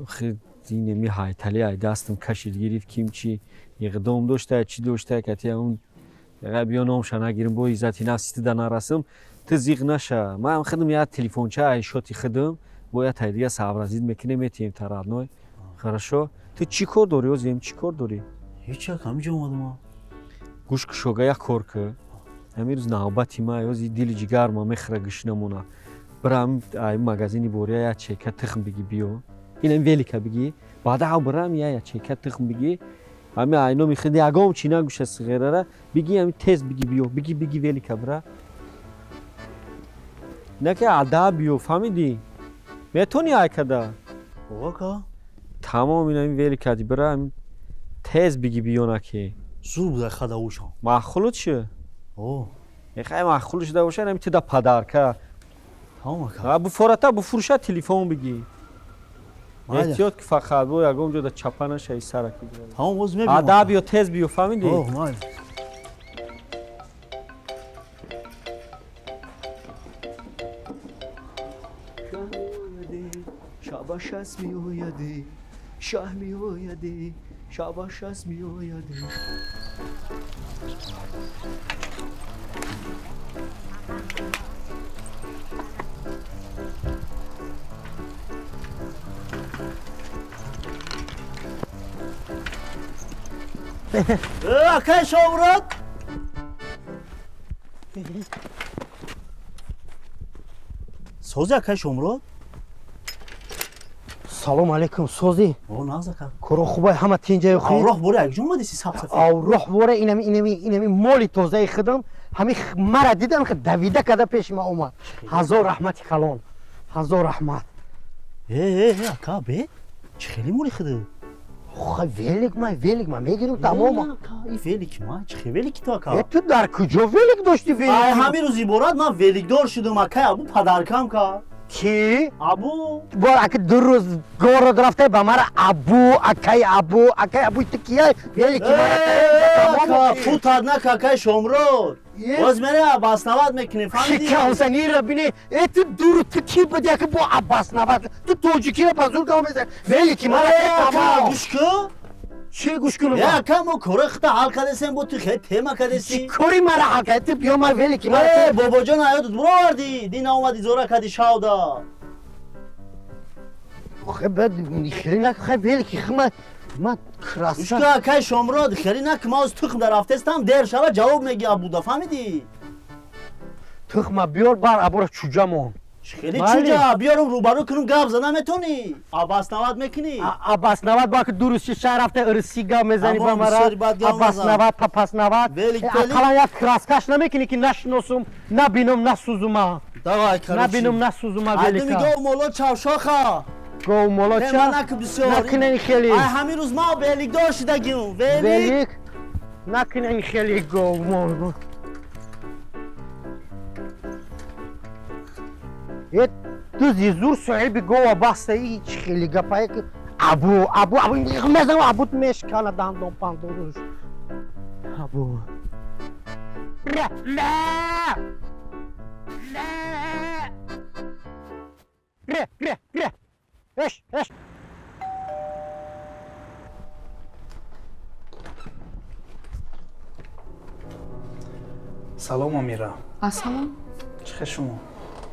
Speaker 5: Охи инеми ҳайтали ай дастам кашид гирифт ким чи иқдом дошта чӣ дошта кати он биё номша нагирим бо иззати нафси ту да нарасам ту зиқ наша. Ман худам я телефонча ай шоти худам бояд тай дига сообразид мекунем метием та родной. Хорошо? Ту чӣ кор дорӣ озем чӣ кор дорӣ?
Speaker 9: Ҳеҷ як ҳаминҷо омадам.
Speaker 5: Гӯш кушога як кор ки. Ҳамин рӯз навбати ма ёзи дили ҷигарма мехӯра гӯшнамона. Бирам ай магазини бория як чека тухм биги биё. Инам велика биги. Баъда ав бирам я чека тухм биги. Ҳами айноми худ ягом чӣ нагӯша сиғерара биги ҳами тез биги биё. Биги биги велика бира. На ки ада биё фаҳмидӣ? Метони ай када?
Speaker 9: Ока.
Speaker 5: Тамом инами великади бира тез биги биё наки.
Speaker 9: Зур буда хада ушам.
Speaker 5: Маъқулут ши?
Speaker 9: О.
Speaker 5: Эхай маъқул шуда боша инами туда падарка.
Speaker 9: Тамом ака.
Speaker 5: Буфората буфурӯша телефон биги. Эҳтиёт ки фақат бо ягон ҷода чапа нашаи сараки.
Speaker 9: Тамом боз мебинам.
Speaker 5: Ада биё тез биё фаҳмидӣ?
Speaker 9: О, майли.
Speaker 5: Шабаш аз меояде, шаҳ меояде, шабаш аз меояде.
Speaker 9: Акай Шомурод! Сози акай Шомурод?
Speaker 4: Салом алейкум, созӣ?
Speaker 9: О, нағз ака.
Speaker 4: Коро хубай ҳама тинҷаю хуб?
Speaker 9: Авроҳ боре якҷо омадиси сабсафед?
Speaker 4: Авроҳ боре инами инами инами моли тозаи худам ҳами мара дидам ки давида када пеши ма омад. Ҳазор раҳмати калон. Ҳазор раҳмат.
Speaker 9: Э, э, ака, бе? Чӣ хели моли худу?
Speaker 4: Охай велик ма, велик ма мегирам тамома.
Speaker 9: И велик ма, чӣ хел велики ту ака?
Speaker 4: Э, ту дар куҷо велик дошти велик?
Speaker 9: Ай ҳамин рӯз иборат ман великдор шудам акай, абу падаркам ка.
Speaker 2: Ки?
Speaker 14: Абу.
Speaker 2: Бо аки ду рӯз город рафта ба мара абу, акай абу, акай абу ту кияй? Велики мара.
Speaker 14: Футад на какай Шомрод. Боз мере абаснават мекунӣ, фаҳмидӣ?
Speaker 2: Кавзанира бини, э ту дур ту ки буди аки бо абаснават? Ту тоҷикиро ба зур гап мезанӣ. Велики мара тамом.
Speaker 14: Гӯш кун.
Speaker 2: Чӣ гӯш кунам?
Speaker 14: Э ака мо кори худта ҳал кардесем, бо ту хеле тема кардеси.
Speaker 2: Чӣ кори мара ҳал кардӣ? Ту биё ман велики мара.
Speaker 14: Э бобоҷон ҳаётат буровардӣ, дин наомадӣ зора кардӣ шавда.
Speaker 2: Охе бад хеле нак хай велики хма ма краса.
Speaker 14: Гӯш кун акай Шомрод, хеле нак ма аз тухм дар рафтестам, дер шава ҷавоб мегӣ абуда, фаҳмидӣ?
Speaker 2: Тухма биёр бар абура чуҷа мон.
Speaker 14: Хеле чуҷа биёрум рӯбарӯ кунум гап зада метонӣ? Абаснават мекунӣ?
Speaker 2: Абаснават бо ки ду рӯз чи шаҳр рафта ирси гап мезанӣ ба мара. Абаснават, папаснават. Ақаллан як краскаш намекунӣ ки нашиносум, набинум, насӯзума.
Speaker 14: Давай, короче.
Speaker 2: Набинум, насӯзума велика.
Speaker 14: Айдуми гов моло чавшоха.
Speaker 2: Гов моло ча? Накунен хеле.
Speaker 14: Ай ҳамин рӯз ма великдор шидагим.
Speaker 2: Велик? Накунен хеле гов моло. Ту зизур соҳиби гова баста ҳеч хеле гапае ки абу абу абу мезанам абут мешкана дандон пандоруш абу ла ла ла ла ла эш эш.
Speaker 11: Салом Амира.
Speaker 7: Ассалом.
Speaker 11: Чӣ хел шумо?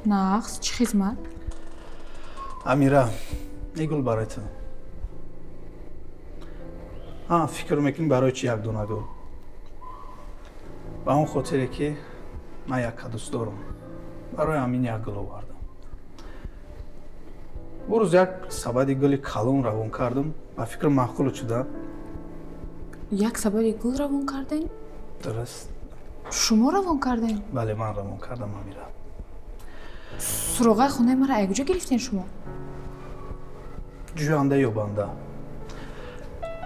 Speaker 7: Нағз, чӣ хизмат?
Speaker 11: Амира, ин гул барои ту. Фикр мекунӣ барои чӣ як дона гул? Ба он хотире ки ман якка дӯст дорам. Барои ҳамин як гул овардам. Бу рӯз як сабади гули калон равон кардам. Ба фикр маъқул шуда.
Speaker 7: Як сабади гул равон кардем?
Speaker 11: Дуруст.
Speaker 7: Шумо равон кардем?
Speaker 11: Бале, ман равон кардам, Амира.
Speaker 7: Суроғаи хонаи мара аз куҷо гирифтем шумо?
Speaker 11: Ҷӯянда ёбанда.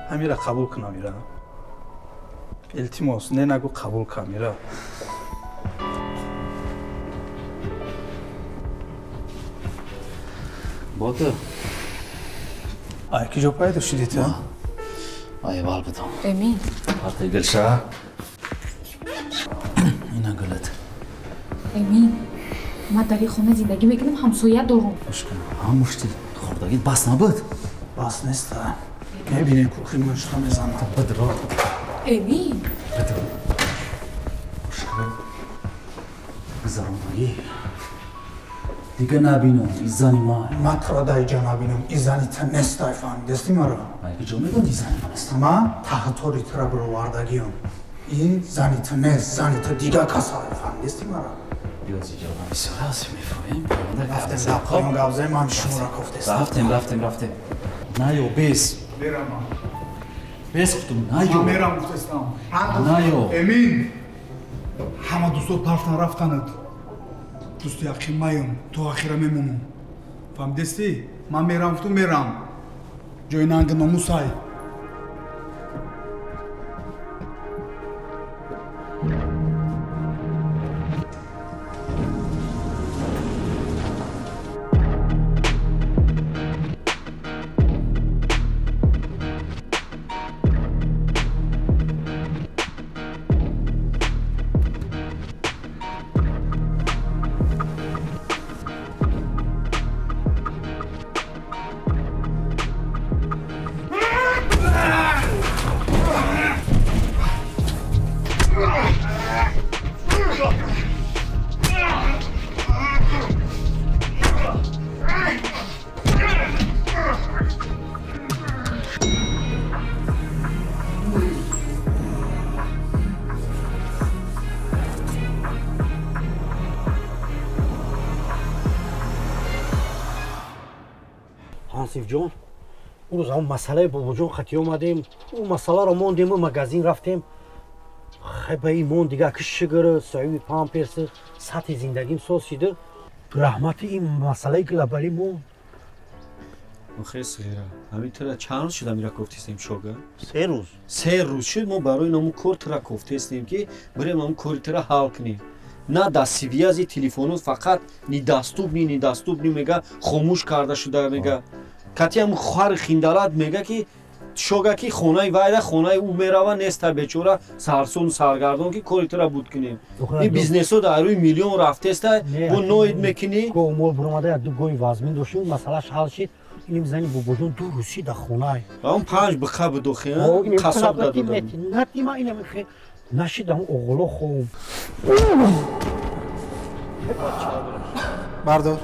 Speaker 11: Амира қабул кун, Амира. Илтимос, не нагӯ қабул кун, Амира.
Speaker 9: Бота.
Speaker 11: Ай ки ҷо пайдо шудӣ ту?
Speaker 9: Ай вал будам.
Speaker 7: Эмин.
Speaker 9: Партай гулша. Ина гулат.
Speaker 7: Эмин. Ман дар ин хона зиндагӣ мекунам, ҳамсоя дорам.
Speaker 9: Гӯш кун, ҳам мушти хӯрдагит бас набуд?
Speaker 11: Бас нест. Мебинем кухи мушта мезанам.
Speaker 9: Бидро.
Speaker 7: Эмин.
Speaker 9: Бидро. Гӯш кун. Гузарондагӣ. Дига набинам, изани ман.
Speaker 6: Ман туро дар инҷо набинам, изани ту нест, ай фаҳмидасти маро?
Speaker 9: Ман ки ҷо медонӣ изани ман нест?
Speaker 6: Ман таҳтори туро бировардагиам. Ин зани ту нест, зани ту дига кас, ай фаҳмидасти маро?
Speaker 9: Биёзи ҷавоб бисёр аст, мефаҳмем.
Speaker 6: Рафтем дар поён гап занем, ман шуморо кофтестам.
Speaker 9: Рафтем, рафтем, рафтем. Наё, бес.
Speaker 11: Мерам.
Speaker 9: Бес гуфтум, наё.
Speaker 11: Ман мерам гуфтестам.
Speaker 9: Наё.
Speaker 11: Эмин. Ҳама дӯстот рафтан рафтанад. Дӯсти яқин маем, то ахира мемонам. Фаҳмидестӣ? Ман мерам гуфтум, мерам. Ҷои нанги номусай.
Speaker 4: Ҷон, он рӯз ҳамон масъалаи бобоҷон хати омадем, он масъаларо мондем, магазин рафтем. Хай ба ин мон дига ки шугр, соҳиби памперс, сатҳи зиндагим соз шида. Раҳмати ин масъалаи глобалӣ мон.
Speaker 5: Охе сғира, ҳамин тура чанд рӯз шуд амира кофтестем шога?
Speaker 14: Се рӯз.
Speaker 5: Се рӯз шуд мо барои намун кор тура кофтестем ки бирем намун кори тура ҳал кунем. На да связи телефонот фақат недоступный, недоступный мега, хомӯш карда шуда мега. Катиам хар хиндалат мега ки шога ки хонаи вайда хонаи ӯ мерава неста бечора сарсон саргардон ки кори тура буд кунем. Ин бизнесо дар рӯи миллион рафтеста, бо ноид мекунӣ.
Speaker 4: Го мол буромада як ду гои вазмин доштем, масъалаш ҳал шид. Иним зани бобоҷон ду рӯзи дар хонаи.
Speaker 5: Он панҷ биқа бидохи, қассоб дадодам.
Speaker 4: Натима инам нашидам оғло хом.
Speaker 6: Бардор.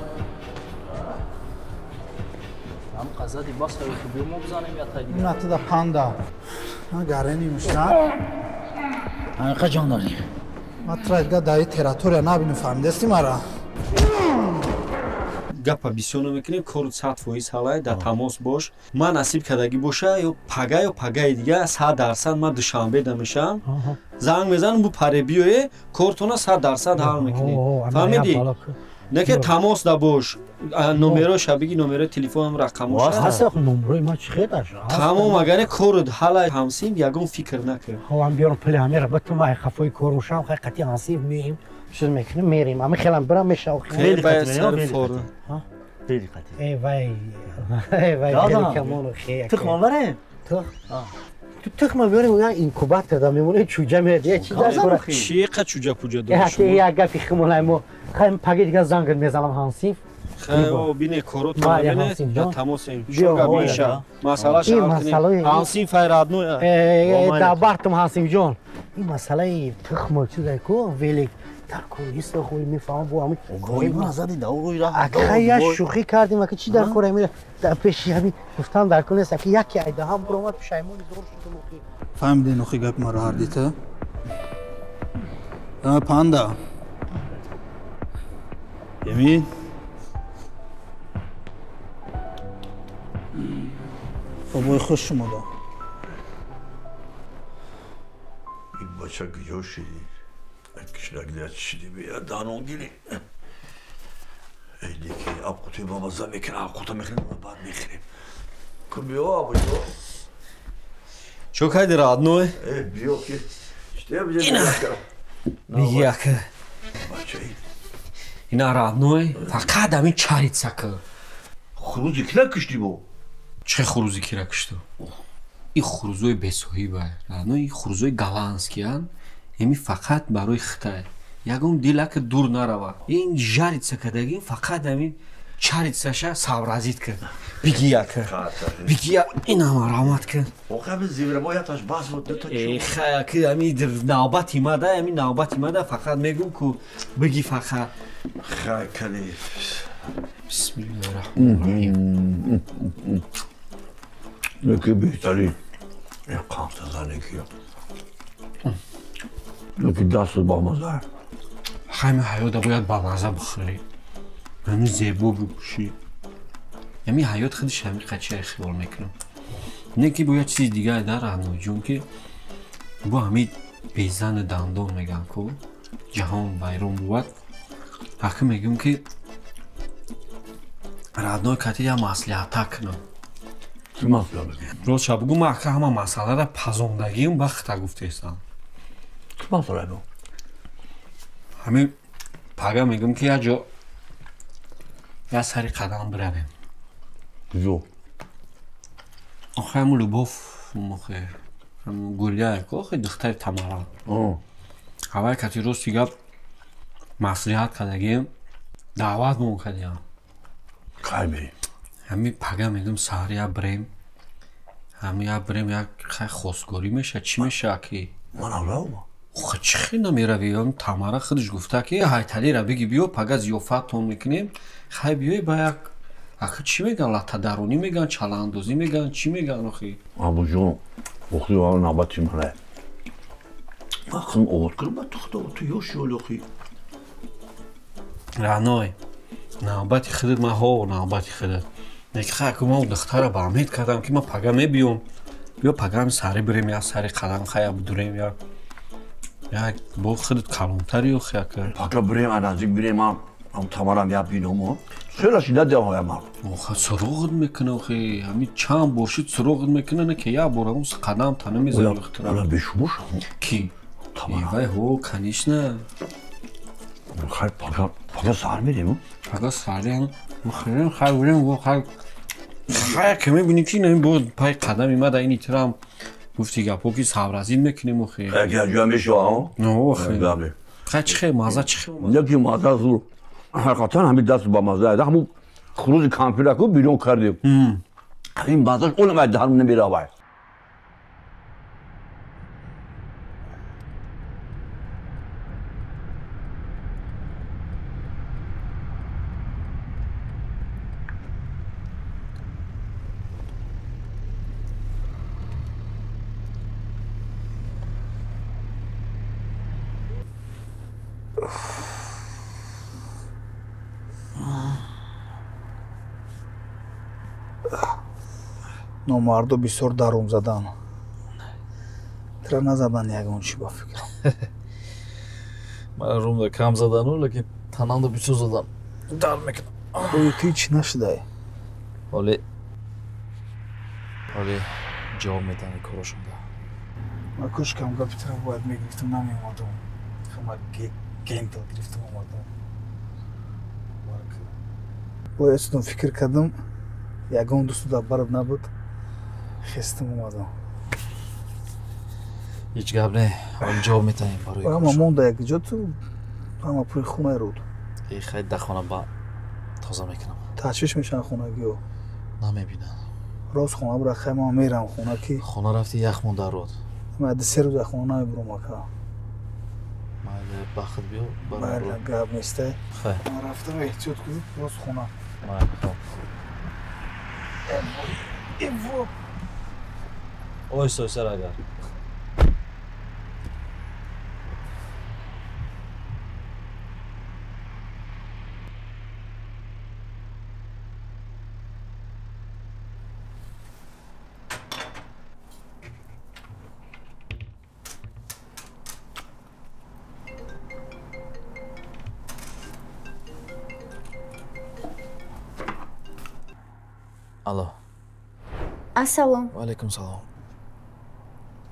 Speaker 10: Ам қазади бас ҳаёти биё мо бизанем я тай дигар.
Speaker 6: На ту да панда. На гарени мушна.
Speaker 9: Ҳақиқа ҷон дорӣ.
Speaker 6: Ма тура дигар дар ин территория набинам, фаҳмидасти мара?
Speaker 5: Гапа бисёр намекунем, кору 100% ҳалай, дар тамос бош. Ман насиб кардагӣ боша, ё пага ё пагаи дига 100% ман Душанбе да мешавам. Занг мезанам, бу паре биёе, кортона 100% ҳал мекунӣ. Фаҳмидӣ? Не ки тамос да бош, номероша биги, номерои телефонам рақамоша.
Speaker 4: Ҳаст номерои ман чӣ хедаш?
Speaker 5: Тамом, агаре корут ҳалай ҳамсим, ягон фикр накун.
Speaker 4: Ҳо, ам биёрам пули ҳамера битум, ай хафои кор мушам, хай қатъи ҳамсим меем. Чиз мекунем, мерем. Ами хелам бирам мешав.
Speaker 5: Хеле қатъи фору.
Speaker 14: Хеле қатъи.
Speaker 4: Эй вай. Эй вай, хеле камону хе.
Speaker 14: Тухм барем?
Speaker 4: Тухм. Ту тухм биёрем, я инкубатор да мемонем, чӯҷа меояд. Я чи дар кора?
Speaker 5: Чи қа чӯҷа пуҷа дорӣ?
Speaker 4: Я гапи химонай мо. Хай паги дигар занг мезанам ҳамсиф.
Speaker 5: Хай, о, бине корот бине, да тамосем. Шога биша. Масъалаша ҳал кунем. Ҳамсиф ай родной.
Speaker 4: Э, да бартум ҳамсиф ҷон. Ин масъалаи тухм чизай ку велик дар кор хуй мефаҳмам бо ҳамин
Speaker 14: гои назади да рӯи раҳ.
Speaker 4: Ака я шӯхӣ кардем, ака чӣ дар кор амира дар пеши ҳамин гуфтам дар кор нест, ака яке айдаҳам буромад пушаймони зор шудам охи.
Speaker 6: Фаҳмидин охи гапи маро ҳардита? Панда. Эмин? Бобои хуш шумо да.
Speaker 3: Ин бача куҷо шидӣ? Кишлакда шидӣ бия данон гирӣ. Эй леки абқути бамаза мекунам, абқута мехӯрем, баъд мехӯрем. Ку биё абуҷо.
Speaker 5: Чо кайди родной?
Speaker 3: Э, биё ки.
Speaker 5: Биги ака.
Speaker 3: Бачаи.
Speaker 5: Ина родной, фақат ҳамин чаритса ка.
Speaker 3: Хурузи кира киштӣ бо?
Speaker 5: Чӣ хурузи кира кишту? Ин хурузои бесоҳиба. Родной, ин хурузои голландскиян. Еми фақат барои хитай. Ягон дилака дур нарава. Ин жаритса кардагин фақат ҳамин чаритсаша савразид кард. Биги ака. Биги инама раҳмат кард.
Speaker 3: Охи зиврамо яташ бас буд дута
Speaker 5: чӣ. Хай ака ҳамин навбати мада, ҳамин навбати мада фақат мегум ку биги фақат.
Speaker 3: Хай кали.
Speaker 5: Бисмиллоҳи раҳмони раҳим.
Speaker 3: Яки беҳтарин. Як қамта зане ки. Яки дастат бамаза.
Speaker 5: Ҳами ҳаёта бояд бамаза бихӯрӣ. Ҳамин зебо бипӯшӣ. Ҳамин ҳаёт худаш ҳамин қачия хиёл мекунам. Не ки бояд чизи дигар дар раҳноҷон ки бо ҳамин безану дандон мегӯям ку ҷаҳон вайрон бувад. Ҳақӣ мегӯям ки родной кати як маслиҳата кунам.
Speaker 3: Чӣ маслиҳат мекунӣ?
Speaker 5: Рост ша бугӯ, ман ака ҳама масъаларо пазондагиам вақта гуфтаистам.
Speaker 3: Чӣ масъала бу?
Speaker 5: Ҳамин пага мегӯям ки як ҷо як сари қадам биравем.
Speaker 3: Куҷо?
Speaker 5: Охи ҳамун Любов, охи ҳамун Гулия ку, охи духтари Тамара. Ҳавай кати рости гап маслиҳат кардагием, даъват мон кардиям.
Speaker 3: Кай мерем?
Speaker 5: Ҳамин пага мегӯям саҳар як бирем. Ҳамин як бирем як хай хостгорӣ мешавад, чӣ мешавад ки?
Speaker 3: Манам равам.
Speaker 5: Охи чӣ хел намеравӣ? Тамара худаш гуфта ки ҳайталиро биги биё, пага зиёфаттон мекунем. Хай биёй ба як ака чӣ мегӯянд? Латтадаронӣ мегӯянд, чалаандозӣ мегӯянд, чӣ мегӯянд охи?
Speaker 3: Абуҷон, охи навбати мана. Ман худам овоз кардам, баъд ту худо ту ёши ҳоли охи.
Speaker 5: Раной, навбати худат ман ҳо, навбати худат. Неки хай ака ман духтара ба умед кардам ки ман пага мебиём. Биё пага ҳам сари бирем, як сари қадам хай як бидурем, як як бо худат калонтари охи ака.
Speaker 3: Пага бирем, аз наздик бирем, ман ам Тамарам як бином. Хеле шида деҳоям ман.
Speaker 5: Охи суроғат мекунад охи, ҳамин чанд бор шид суроғат мекунад, не ки як бор ҳамун қадам та намезанӣ охи тура.
Speaker 3: Ола бешумош?
Speaker 5: Ки? Вай ҳо, конечно.
Speaker 3: Хай пага пага сар мерем.
Speaker 5: Пага сарем. Мخرем хай урем го хай. Хай ки мебинӣ ки ин бо пай қадами ма да ини трам гуфти гапо ки савразин мекунем охи.
Speaker 3: Агар ҷо мешава,
Speaker 5: ҳо? Охи. Хай чӣ хе маза чӣ хе?
Speaker 3: Яки маза зур. Ҳақиқатан ҳамин даст ба маза ҳамун хурузи кампираку берун кардем. Ин мазаш олам аз даҳан намеравад.
Speaker 6: Номардо бисёр дарум задан. Тира назадан ягон чӣ ба фикрам.
Speaker 9: Мана румда кам задану, лекин танамда бисёр задан. Дар мекунам.
Speaker 6: Оё ту ҳеч нашудай?
Speaker 9: Ҳоле ҷавоб медиҳам корошонда.
Speaker 6: Ма кӯшкам гапи тира бояд мегирифтам, намеомадам. Ма гентл гирифтам омадам. Бояд судам фикр кардам, ягон дӯсту дар бараб набуд. Хестам омадам.
Speaker 9: Ҳеҷ гап не, ҳоло ҷавоб метаҳем барои
Speaker 6: ҳама монда як ҷо ту ҳама пули хонаи руд.
Speaker 9: Э хай да хона ба тоза мекунам.
Speaker 6: Ташвиш мешаванд хонагиҳо.
Speaker 9: Намебинанд.
Speaker 6: Рост хона бура хай ман мерам хона ки.
Speaker 9: Хона рафти ях монда руд.
Speaker 6: Ман 2-3 рӯз аз хона намебурам ака.
Speaker 9: Майли бахт биё.
Speaker 6: Майли гап нестай.
Speaker 9: Хай.
Speaker 6: Ман рафтам эҳтиёт кунед рост хона.
Speaker 9: Майли хоб.
Speaker 6: Эво.
Speaker 9: Оҳиста оҳиста агар. Алло.
Speaker 15: Ассалом.
Speaker 9: Ва алайкум салом.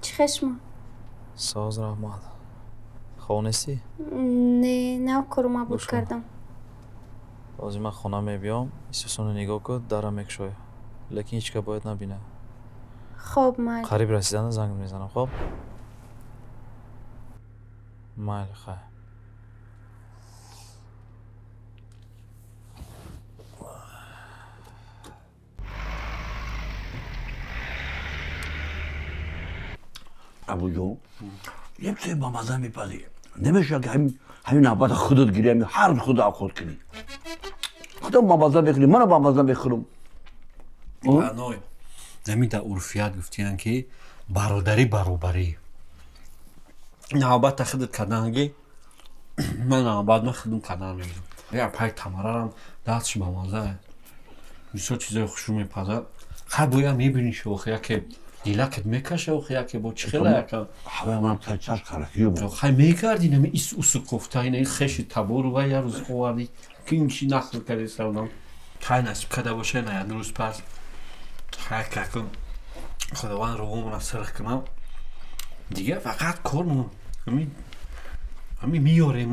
Speaker 15: Чӣ хел шумо?
Speaker 9: Соз раҳмат. Хоб нестӣ?
Speaker 15: Не, нав кору мабуд кардам.
Speaker 9: Ҳозир ман хона мебиём, исусоно нигоҳ кун, дара мекушой. Лекин ҳеҷ кас бояд набинад.
Speaker 15: Хоб, майли.
Speaker 9: Қариб расиданда занг мезанам, хоб? Майли, хай.
Speaker 3: Абуҷон, як чизе ба маза мепазӣ. Намешавад ки ҳамин навбата худат гирӣ, ҳар рӯз худ авқот кунӣ. Худам ба маза мехӯрӣ, манам ба маза мехӯрам.
Speaker 5: Аной, замин дар урфият гуфтиянд ки бародарӣ баробарӣ. Навбата худат карданги, ман навбат ман худам кардан мегирам. Я пай тамарарам дастш ба маза. Бисёр чизои хушрӯ мепазад. Хай боя мебинӣ шохи яке дилакат мекаша охи яке бо чӣ хела яка.
Speaker 3: Ҳавай манам чаш карахиё буд.
Speaker 5: Хай мекарди нами ис усу кофта ина хеши табору ва я рӯз оварди. Ки ин чи нақл карди савдам. Хай насиб када боша на як рӯз пас. Хай какун Худованд рӯҳумона сирх кунам. Дига фақат кормон. Ҳамин ҳамин миёрем,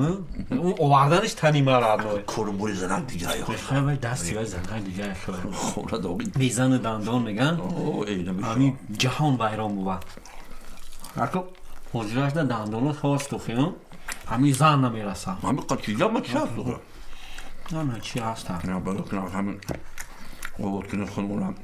Speaker 5: он оварданиш тани мара адной.
Speaker 3: Кору бори занак дига.
Speaker 5: Хай вай дасти вай занак дига.
Speaker 3: Хона доги.
Speaker 5: Мезани дандон меган. Ҳамин ҷаҳон вайрон бувад.
Speaker 3: Ако
Speaker 5: ҳозирашда дандонот хост охи, ҳамин зан намерасад.
Speaker 3: Ҳамин қачида ма чи ҳаст?
Speaker 5: На, на, чи ҳаст?
Speaker 3: На, балок на ҳамин овод кунед худмонам.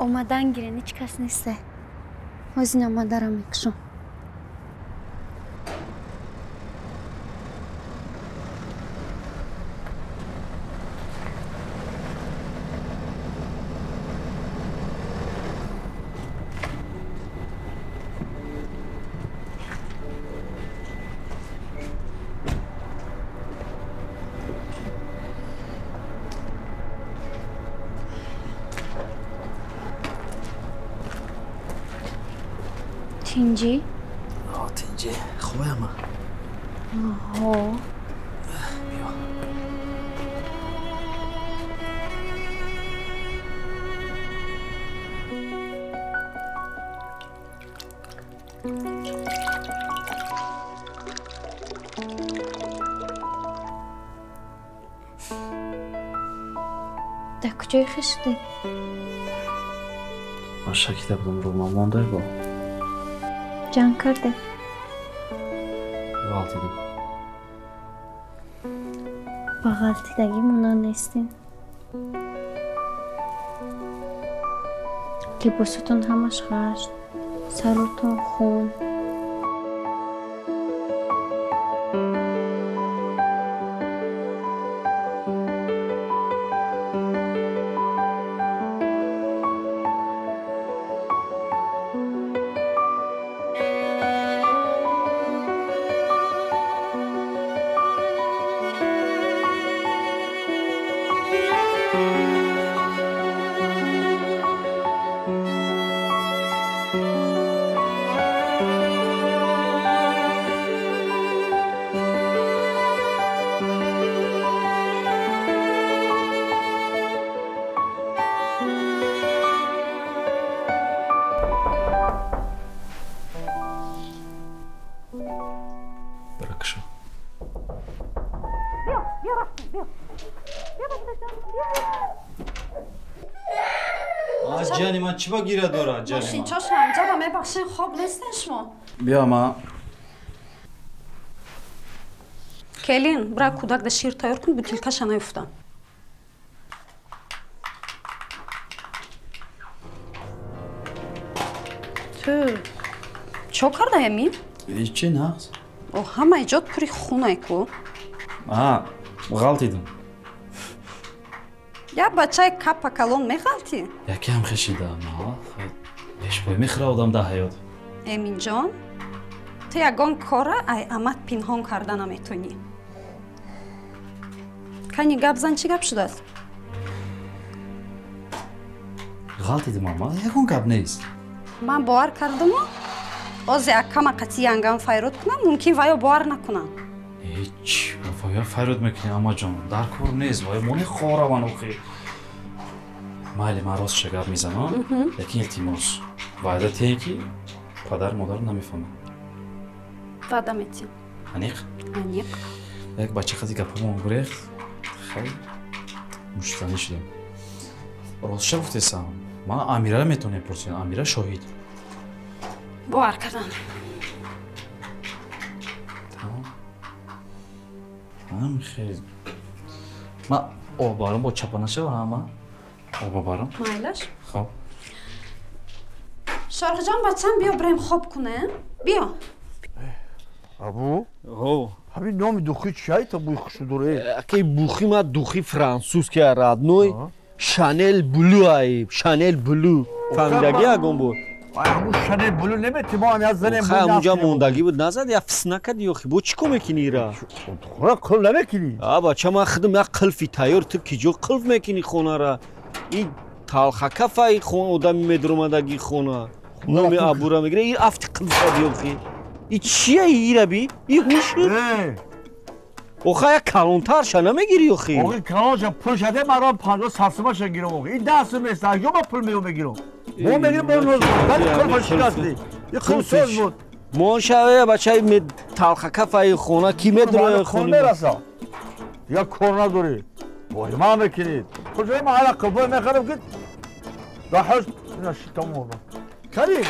Speaker 15: Омадан гирен, ҳеҷ кас несте. Ҳозир омадарам мекушам. Тинҷӣ?
Speaker 9: Чи, хубе ама?
Speaker 15: Ҳо.
Speaker 9: Биё.
Speaker 15: Дар куҷое хеш шудед?
Speaker 9: Ман шакида будам, рӯмам мондай бо.
Speaker 15: Ҷанг кардед?
Speaker 9: Ғалтидам.
Speaker 15: Ба ғалтидагӣ монанд нестем. Либосатон ҳамаш ғашт, саротон хун.
Speaker 9: Ҷани ман чӣ ба гира дорад, ҷани ман?
Speaker 8: Мошинчошам, ҷаба мебахшен, хоб нестен шумо?
Speaker 9: Биё ма.
Speaker 8: Келин, бира кӯдак да шир тайёр кун, бутилкаша наёфтам. Ту чо карда ҳамин?
Speaker 9: Ҳечи нағз.
Speaker 8: О, ҳамаи ҷот пури хунай ку.
Speaker 9: А, ғалтидам.
Speaker 8: Як бачаи капа калон меғалтӣ?
Speaker 9: Якам хешидам, пешпой мехӯра одам дар ҳаёт.
Speaker 8: Эминҷон, ту ягон кора ай амат пинҳон карда наметонӣ. Кани гап зан, чӣ гап шудааст?
Speaker 9: Ғалтидим ама, ягон гап нест.
Speaker 8: Ман бовар кардаму, озе акама қатъи янгам файрод кунам, мумкин ваё бовар накунам.
Speaker 9: Ҳеч, ваё файрод мекунӣ, амаҷон, дар кор нест, ваё мони хораван охи. Майли, ман ростша гап мезанам, лекин илтимос, ваъда тие ки падар модар намефаҳмад.
Speaker 8: Ваъда метиҳам.
Speaker 9: Аниқ?
Speaker 8: Аниқ.
Speaker 9: Як бача қади гапҳомон гурехт, хеле муштанӣ шудем. Ростша гуфтесам, ман Амираро метавонем пурсем, Амира шоҳид.
Speaker 8: Бовар кардан.
Speaker 9: Тамом. Ман хеле ман об барам бо чапа нашавам, ама об барам.
Speaker 8: Майлаш?
Speaker 9: Хоб.
Speaker 8: Шорхҷон, бачам, биё бирем хоб кунем. Биё.
Speaker 3: Абу?
Speaker 5: Ҳо.
Speaker 3: Ҳамин номи духи чиай та бӯи хушу дорӣ?
Speaker 5: Акай бухи ма духи франсузки родной. Шанел Блю ай, Шанел Блю. Фаҳмидаги ягон буд?
Speaker 3: Ай, ҳамун Шанел Блю немети, мо ҳам як занем.
Speaker 5: Хай, ҳамунҷа мондагӣ буд, назад, як фис накади охи. Бо чӣ кор мекунӣ ира?
Speaker 3: Хона қулф намекунӣ?
Speaker 5: А, бача, ман худам як қулфи тайёр, ту ки ҷо қулф мекунӣ хонара? И талхакафа и одами медуромадаги хона. Номи абура мегира, и афти қулф зади охи. И чия ира би? И ҳуш? Оха, як калонтарша намегирӣ охи?
Speaker 3: Охи, калонша пул шаде, ман рам 50 сомаша гирам охи. Ин 10 сом нест, ё ман пул меём мегирам. Мо мегирем, мо ноз. Вали қулфа шикастӣ. И қулф соз буд.
Speaker 5: Мон шаве бачаи талхакафаи хона ки медурояд
Speaker 3: хона мераса. Дигар кор надорӣ. Вой, ман мекунед. Пул шаде, ман ҳала қулфҳое мехарам ки даҳаш ина шитам ордам. Кари?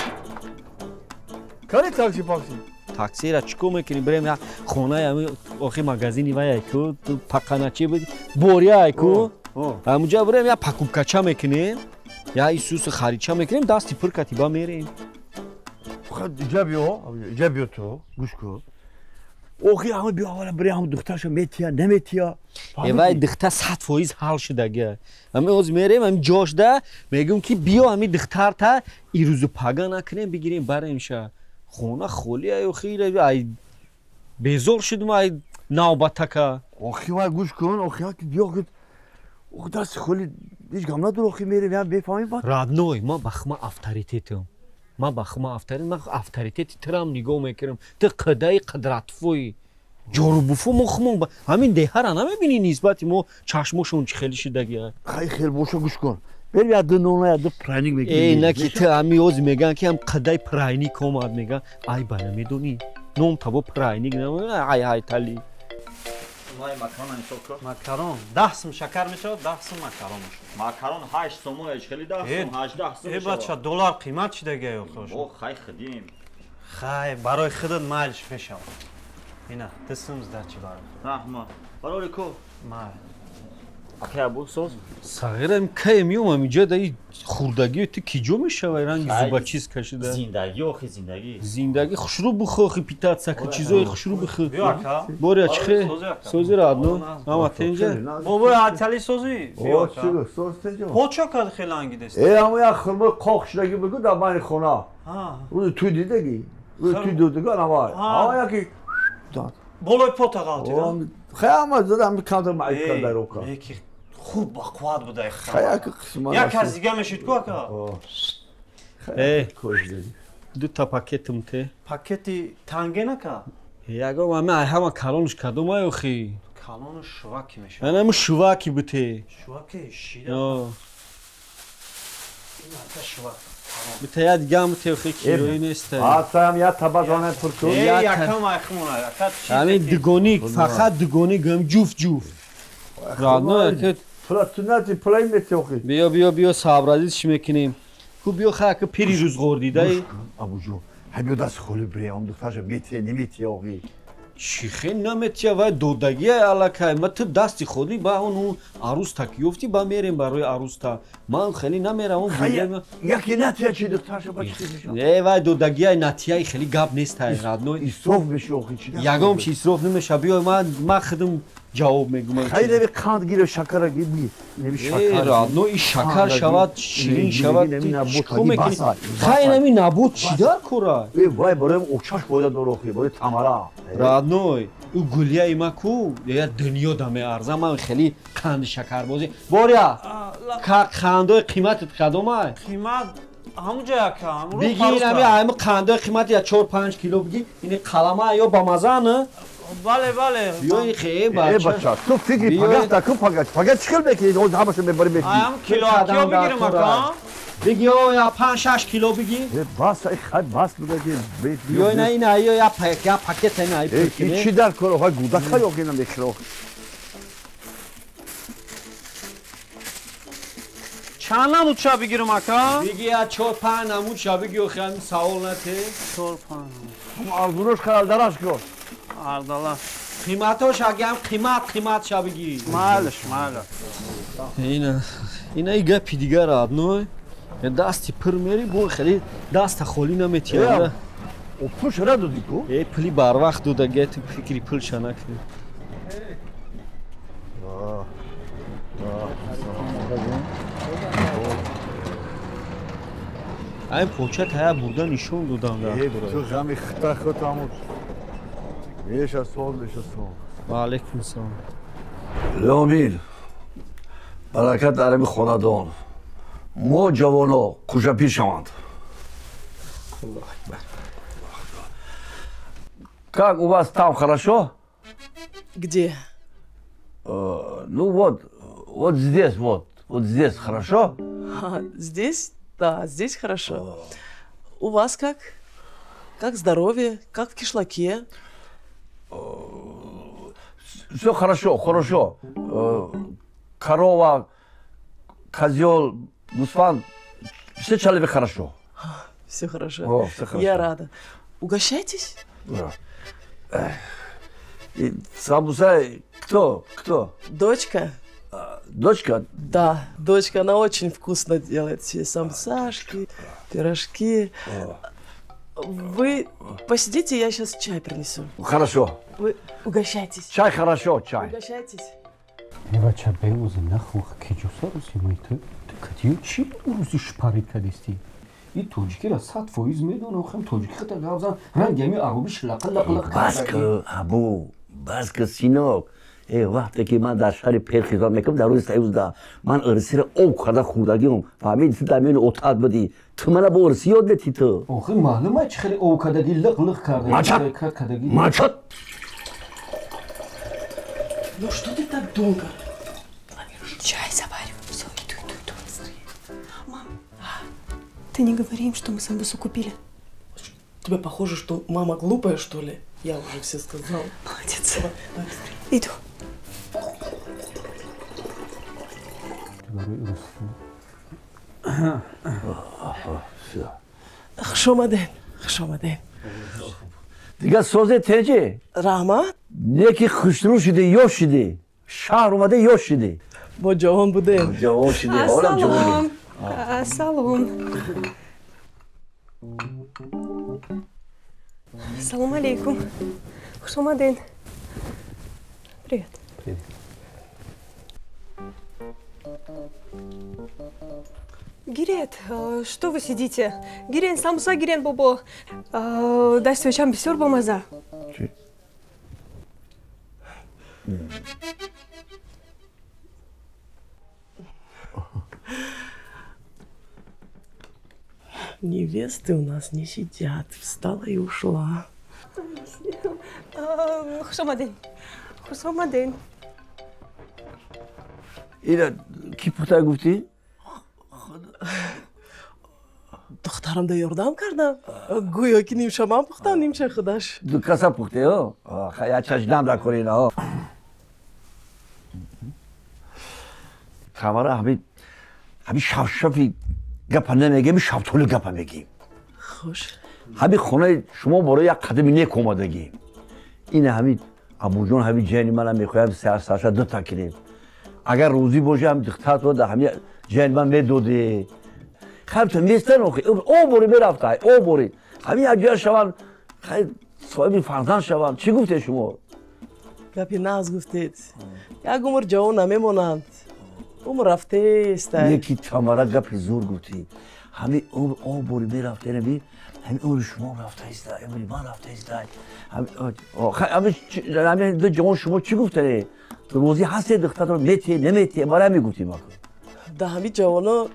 Speaker 3: Кари такси пакси?
Speaker 5: Таксира чӣ кор мекунӣ? Бирем як хонаи охи магазини вай ку, пақаначи буд, бория ку. Ҳамунҷа бирем як покупкача мекунем, як исусу харидча мекунем, дасти пур катиба мерем.
Speaker 3: Иҷа биё, иҷа биё ту, гӯш кун. Охи, ҳама биё аввала бирем, ҳама духтарша метия, наметия.
Speaker 5: Вай духтар 100% ҳал шудагия. Ҳами ҳозир мерем, ҳами ҷошда мегӯм ки биё ҳами духтарта ирӯзу пага накунем, бигирем баремша. Хона холӣ ай охи, ай безор шудум ай навбатака.
Speaker 3: Охи, вай гӯш кун, охи, биё охи, охи дасти холӣ ҳеҷ гап надор, охи мерем, я бефаҳмем баъд.
Speaker 5: Родной, ман ба хума авторитетам. Ман ба хума авторитет, ман авторитети тирам нигоҳ мекунам. Ту қадаи қудратфои. Ҷорубуфу мо хумон ҳамин деҳара намебинӣ нисбати мо чашмошон чӣ хеле шидагия.
Speaker 3: Хай хел боша гӯш кун. Бер я ду нона я ду прайник мегирӣ.
Speaker 5: Э, на ки ту ҳами оз меган ки ҳам қадай прайник омад меган. Ай ба намедонӣ. Ном таво прайник намедонӣ. Ай ай тали.
Speaker 13: Май макарон ҳисоб кун.
Speaker 16: Макарон 10 сум шакар мешавад, 10 сум макарон мешавад.
Speaker 13: Макарон 8 сум ҳеч хеле 10 сум, 18 сум.
Speaker 16: Э бача, доллар қимат шидагия ё хош.
Speaker 13: О, хай хидим.
Speaker 16: Хай, барои худат майлш мешавад. Ина, 2 сум сдачи барои.
Speaker 13: Раҳмат. Барои ко?
Speaker 16: Май.
Speaker 13: Акай Абу соз?
Speaker 5: Сағирам кай меомам инҷа даи хурдагиё ту киҷо мешавай ранги зубачиз кашида?
Speaker 13: Зиндагӣ охи зиндагӣ.
Speaker 5: Зиндагӣ хушрӯ бихо хи питатса ки чизои хушрӯ бихо.
Speaker 16: Биё ака.
Speaker 5: Боря чихе? Сози радно. Ама тенҷа?
Speaker 16: Бобои атали сози?
Speaker 3: О, чиго, соз тенҷа.
Speaker 16: Почо кад хеле ранги дест.
Speaker 3: Э, ама як хурмо қоқ шудагӣ бигӯ дар байни хона. Рӯзи тӯй дидагӣ? Рӯзи тӯй додагӣ анавай. Ава яки дод.
Speaker 16: Болои пота ғалтида.
Speaker 3: Хай ама задам камтар маъюб кард дар ока.
Speaker 16: Леки хуб ба қувват буда
Speaker 3: хай.
Speaker 16: Як кас дига мешид ку ака?
Speaker 5: Э, ду та пакетм те.
Speaker 16: Пакети танген ака?
Speaker 5: Ягон ама ҳама калонш кадом ай охи?
Speaker 16: Калону шуваки мешавад.
Speaker 5: Ана му шуваки буте.
Speaker 16: Шуваки шида. Ин ака шувак.
Speaker 5: Бита я дига муте охи килои нест.
Speaker 3: Атам я табазона пур кун.
Speaker 16: Э, якам айхмона. Ака чиз.
Speaker 5: Ами дугоник, фақат дугоник гам ҷуфт ҷуфт. Радно ака
Speaker 3: пула ту нати пулай мети охи.
Speaker 5: Биё биё биё сабразиш мекунем. Ку биё ха ака пири рӯзғор дидаи.
Speaker 3: Абуҷон, ҳамё даст холи бре, он духтарша мети немети охи.
Speaker 5: Чӣ хел наметия вай додагия аллакай. Ма ту дасти холи ба он арӯста ки ёфтӣ ба мерем барои арӯста. Ман хеле намеравам.
Speaker 3: Яке натия чи духтарша ба чӣ мешавад?
Speaker 5: Э вай додагия натияи хеле гап нест ай радно.
Speaker 3: Исроф меши охи чи?
Speaker 5: Ягон чи исроф намеша. Биё ман худам ҷавоб мегӯям.
Speaker 3: Хай неви қанд гирифт шакара гирифт. Неви шакар.
Speaker 5: Э радно и шакар шавад, ширин шавад. Чӣ мекунӣ? Хай нами набуд чӣ дар кора?
Speaker 3: Э вай барои очаш бояд дор охи, барои тамара.
Speaker 5: Радной, ӯ гулияи ма ку, я дунё да меарзам, ман хеле қанди шакарбозӣ. Боря, қандои қиматит кадом ай?
Speaker 16: Қимат ҳамуҷа яка.
Speaker 5: Биги ами ами қандои қимат я 4-5 кило биги, ини қалама ё ба маза
Speaker 16: Бале, бале.
Speaker 5: Биё хе бача.
Speaker 3: Э бача, ту фикри пагах та кун пагах. Пагах чӣ хел мекунӣ? Ҳозир ҳамаша мебарӣ мекунӣ.
Speaker 16: Ам кило кило бигирам ака.
Speaker 5: Биги о я 5-6 кило биги.
Speaker 3: Э бас, ай хай бас биги.
Speaker 5: Биё ина ина ё я пакет ина ай.
Speaker 3: Э чӣ дар кор охай гудака ё гина мекро.
Speaker 16: Чанд намуд ша бигирам ака?
Speaker 5: Биги я 4-5 намуд ша биги охи ҳамин савол нате.
Speaker 16: 4-5.
Speaker 3: Арзунош харалдараш кор.
Speaker 16: Ардала.
Speaker 5: Қиматош агам қимат ша биги.
Speaker 16: Майлаш, майлаш.
Speaker 5: Ина ина и гапи дигар адно. Дасти пур мери бо хеле даста холӣ наметиёда.
Speaker 3: О пул шара додӣ ку?
Speaker 5: Э пули барвақт дода гет фикри пул ша накунӣ. Ай поча тая бурда нишон додам дар.
Speaker 3: Э ту ғами хита хитаму. Меша сол, меша сол.
Speaker 5: Ва алейкум салом.
Speaker 3: Леонид, баракат дар ами хонадон. Мо ҷавоно кушапир шаванд.
Speaker 5: Аллоҳ акбар.
Speaker 3: Как у вас там хорошо?
Speaker 17: Где?
Speaker 3: Ну вот, вот здесь вот, вот здесь хорошо?
Speaker 17: А, здесь? Да, здесь хорошо. У вас как? Как здоровье? Как в кишлаке?
Speaker 3: Все хорошо, хорошо. Корова, козел, гусфан, все человек хорошо.
Speaker 17: Все хорошо.
Speaker 3: О, все хорошо.
Speaker 17: Я рада. Угощайтесь?
Speaker 3: Да. И самбуса кто? Кто?
Speaker 17: Дочка.
Speaker 3: Дочка?
Speaker 17: Да, дочка, она очень вкусно делает все самсашки, пирожки. Вы посидите, я сейчас чай принесу.
Speaker 3: Хорошо.
Speaker 17: Вы угощайтесь.
Speaker 3: Чай хорошо, чай.
Speaker 17: Угощайтесь.
Speaker 5: Бача беузи нахух киҷоса руси май ту катиё чӣ руси шпарит кадисти? И тоҷикиро 100% медонам, хем тоҷики хата гап зан, ранги ами ароби шлақа лақ лақ.
Speaker 3: Бас ку, абу, бас ку, синок. Вақте ки ман дар шаҳри Пер хизмат мекунам, дар рӯзи Союзда ман ирсиро об карда хӯрдагиам. Фаҳмидӣ, ту дар миёни отат будӣ. Ту мана бо ирсӣ ёд метӣ ту.
Speaker 5: Охи маълума чӣ хеле об кардагӣ, лиқ лиқ карда.
Speaker 3: Мачат! Мачат!
Speaker 17: Ну что ты так долго?
Speaker 18: Чай завариваю. Все, иду, иду, иду. Мам, ты не говори им, что мы самбусу купили.
Speaker 17: Тебе похоже, что мама глупая, что ли? Я уже все сказала.
Speaker 18: Молодец.
Speaker 17: Давай, давай быстрее.
Speaker 18: Иду.
Speaker 17: Хуш омадед, хуш омадед.
Speaker 3: Дигар созе теҷе?
Speaker 17: Раҳмат.
Speaker 3: Неки хушрӯ шудӣ, ёш шудӣ. Шаҳр омада, ёш шудӣ.
Speaker 17: Бо ҷавон будем.
Speaker 3: Ҷавон шудӣ, ҳолам ҷавон.
Speaker 18: Ассалом. Салом алейкум. Хуш омадед. Привет.
Speaker 5: Привет.
Speaker 18: Гирет, что вы сидите? Гирен, самбуса гирен, бобо. Дай свечам бисёр бомаза.
Speaker 3: Чӣ?
Speaker 17: Невесты у нас не сидят. Встала и ушла.
Speaker 18: Хуш омадед. Хуш омадед.
Speaker 3: Ина ки пухта гуфтӣ?
Speaker 17: Духтарам да ёрдам кардам. Гӯё ки нимша ман пухтам, нимша худаш.
Speaker 3: Ду каса пухте, о? Я чашдам дар кори ина, о. Тамара, ҳамин шафшафи гапа намегем, шафтоли гапа мегем.
Speaker 17: Хуш.
Speaker 3: Ҳамин хонаи шумо бораи як қадами нек омадагӣ. Ина ҳамин Абуҷон, ҳамин ҷайни мана мехоҳам сарша дута кунем. Агар рӯзӣ бошӣ, ҳам духтарто дар ҳамин ҷайни ман медодӣ. Хайр, нестан охи. Обори мерафта, обори. Ҳамин як ҷоя шаванд, хайр, соҳиби фарзанд шаванд. Чӣ гуфте шумо?
Speaker 17: Гапи нағз гуфтед. Як умр ҷавон намемонанд. Умр рафтест.
Speaker 3: Неки Тамара гапи зур гуфтӣ. Ҳамин умр обори мерафта, ҳамин умри шумо рафтаиста, умри ман рафтаиста. Ҳамин ду ҷавон шумо чӣ гуфтане? Розӣ ҳастед духтарро метиҳед, наметиҳед? Барои ҳамин гуфтем ака.
Speaker 17: Да ҳамин ҷавоно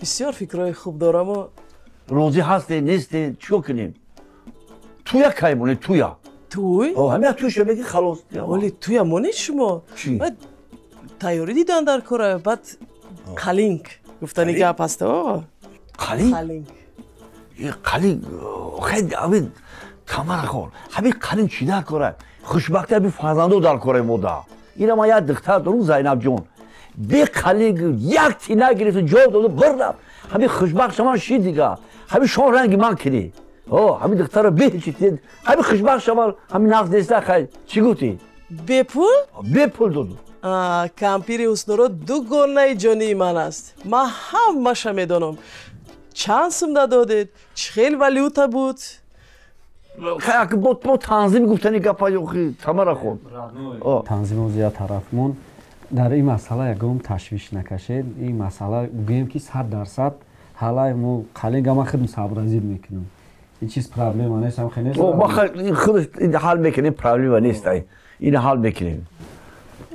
Speaker 17: бисёр фикрҳои хуб дораму.
Speaker 3: Розӣ ҳастед, нестед, чӣ кор кунем? Туя кай монед, туя?
Speaker 17: Туй?
Speaker 3: Ҳамин туйша мегӣ халос.
Speaker 17: Оли туя монед шумо?
Speaker 3: Чӣ?
Speaker 17: Баъд тайёрӣ дидан дар кора, баъд қалинг гуфтани гап аст.
Speaker 3: Қалинг?
Speaker 17: Қалинг.
Speaker 3: Қалинг, хеле ҳамин Тамара хон, ҳамин қалинг чӣ дар кора? Хушбахтӣ ҳамин фарзандо дар кораи мо да. Ина ман як духтар дорум, Зайнабҷон. Бе қалинг як ти нагирифту ҷавоб доду бирдам. Ҳамин хушбахт шаван ши дига. Ҳамин шон ранги ман кунӣ. Ҳамин духтарро беҳ чи ҳамин хушбахт шаван, ҳамин нағз неста хай. Чӣ гуфтӣ?
Speaker 17: Бепул?
Speaker 3: Бепул доду.
Speaker 17: Кампири ҳуснуро дугонаи ҷонии ман аст. Ман ҳамаша медонам. Чанд сум надодед? Чӣ хел валюта буд?
Speaker 3: Бо танзим гуфтани гапа охи Тамара хон.
Speaker 5: Танзим оз як тарафмон. Дар ин масъала ягон ташвиш накашед. Ин масъала гӯем ки 100% ҳалай мо қалинга ман худм сабразир мекунам. Ин чиз проблема нест, ҳам хел нест.
Speaker 3: Ма худ ҳал мекунем, проблема нест. Ин ҳал мекунем.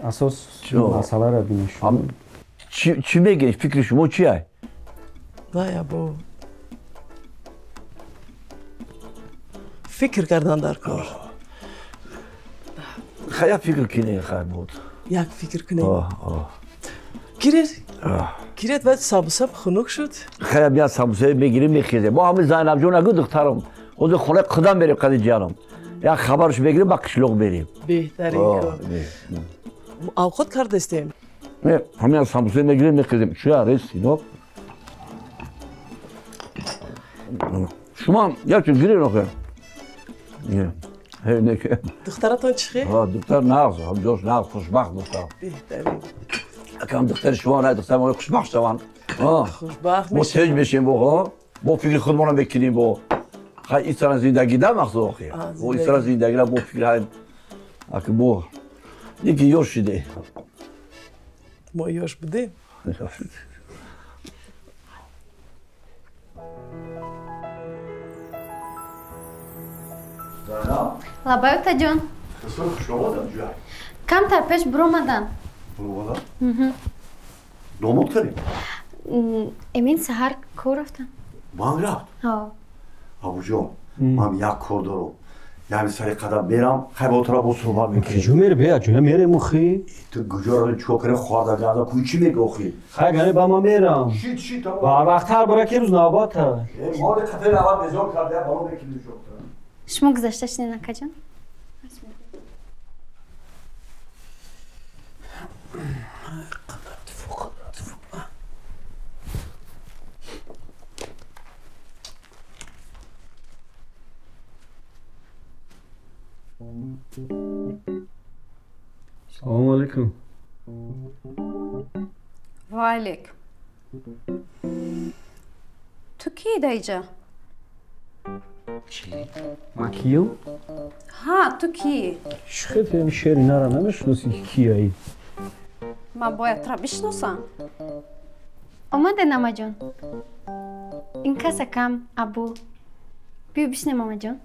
Speaker 5: Асос масъаларо бинед шумо.
Speaker 3: Чӣ мегӯед? Фикри шумо чи ай?
Speaker 17: Вай або. Фикр кардан дар кор.
Speaker 3: Хай як фикр кунед, хай буд.
Speaker 17: Як фикр кунем. Гиред, гиред, баъд самбуса хунук шуд.
Speaker 3: Хай бия самбуса мегирем, мехезем. Мо ҳамин Зайнабҷон нагӯ духтарам. Ҳозир хонаи худам мерем қади ҷанам. Як хабарш мегирем, ба қишлоқ мерем.
Speaker 17: Беҳтарин кор. Авқот кардастем.
Speaker 3: Не, ҳамин самбуса мегирем, мехезем. Чия рес, синок? Шумо як чиз гиред охе.
Speaker 17: Духтаратон чӣ хел?
Speaker 3: Духтар нағз, ҳамҷош нағз, хушбахт духтар.
Speaker 17: Беҳтарин.
Speaker 3: Акам духтари шумо на духтари мо хушбахт шаванд.
Speaker 17: Хушбахт
Speaker 3: мо сеҷ мешем бо, бо фикри худмонро мекунем бо. Хай ин сара зиндагӣ да мақсуд охи. Бо ин сара зиндагиро бо фикр ҳай аки бо яки ёш шиде.
Speaker 17: Мо ёш будем.
Speaker 15: Лабай, Отаҷон. Камтар пеш биромадан.
Speaker 3: Биромадан? Домод кардем?
Speaker 15: Эмин саҳар кор рафтан.
Speaker 3: Банк рафт?
Speaker 15: Ҳо.
Speaker 3: Абуҷон, ман як кор дорам. Ями сари қадам мерам, хай бо тура бо суҳбат мекунем.
Speaker 5: Куҷо мери бе? Аҷоя мерем охи?
Speaker 3: Ту куҷо чикор кардем хоҳар дар куй чӣ меги охи?
Speaker 5: Хай гане ба ман мерам.
Speaker 3: Шит шит.
Speaker 5: Ба вақттар бора ки рӯз навбата.
Speaker 3: Моли қафаи аввал безор карда, бало мекунем шо.
Speaker 15: Шумо гузашта шинед, акаҷон.
Speaker 5: Салому алейкум.
Speaker 8: Ва алейкум. Ту кии даиҷа?
Speaker 5: Чӣ? Ман кием?
Speaker 8: Ҳа, ту кии?
Speaker 5: Чӣ хел шери нара намешиносӣ ки кияи?
Speaker 8: Ман бояд тура бишиносам?
Speaker 15: Омаден, амаҷон. Ин кас акам Абу. Биё бишинем, амаҷон.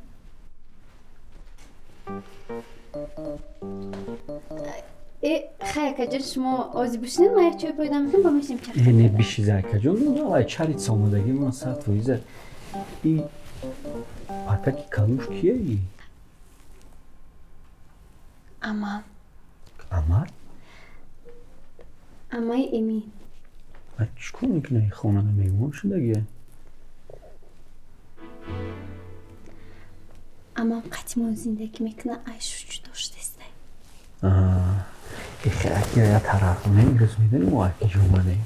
Speaker 15: Хай, акаҷон, шумо ози бишинед, ман як чой пайдо мекунам, ба мешинем чах.
Speaker 5: Не бишиза, акаҷон, ай чарица омадагӣ ман 100%. И патаки калуш кияи?
Speaker 15: Амам.
Speaker 5: Амар?
Speaker 15: Амаи Эмин.
Speaker 5: Ай чӣ кор мекунӣ хонада меҳмон шудагия?
Speaker 15: Амам қатимон зиндагӣ мекунад, ай шуҷудо шудестай.
Speaker 5: Эхе, я тараф имрӯз медонем мо акиҷо омадем.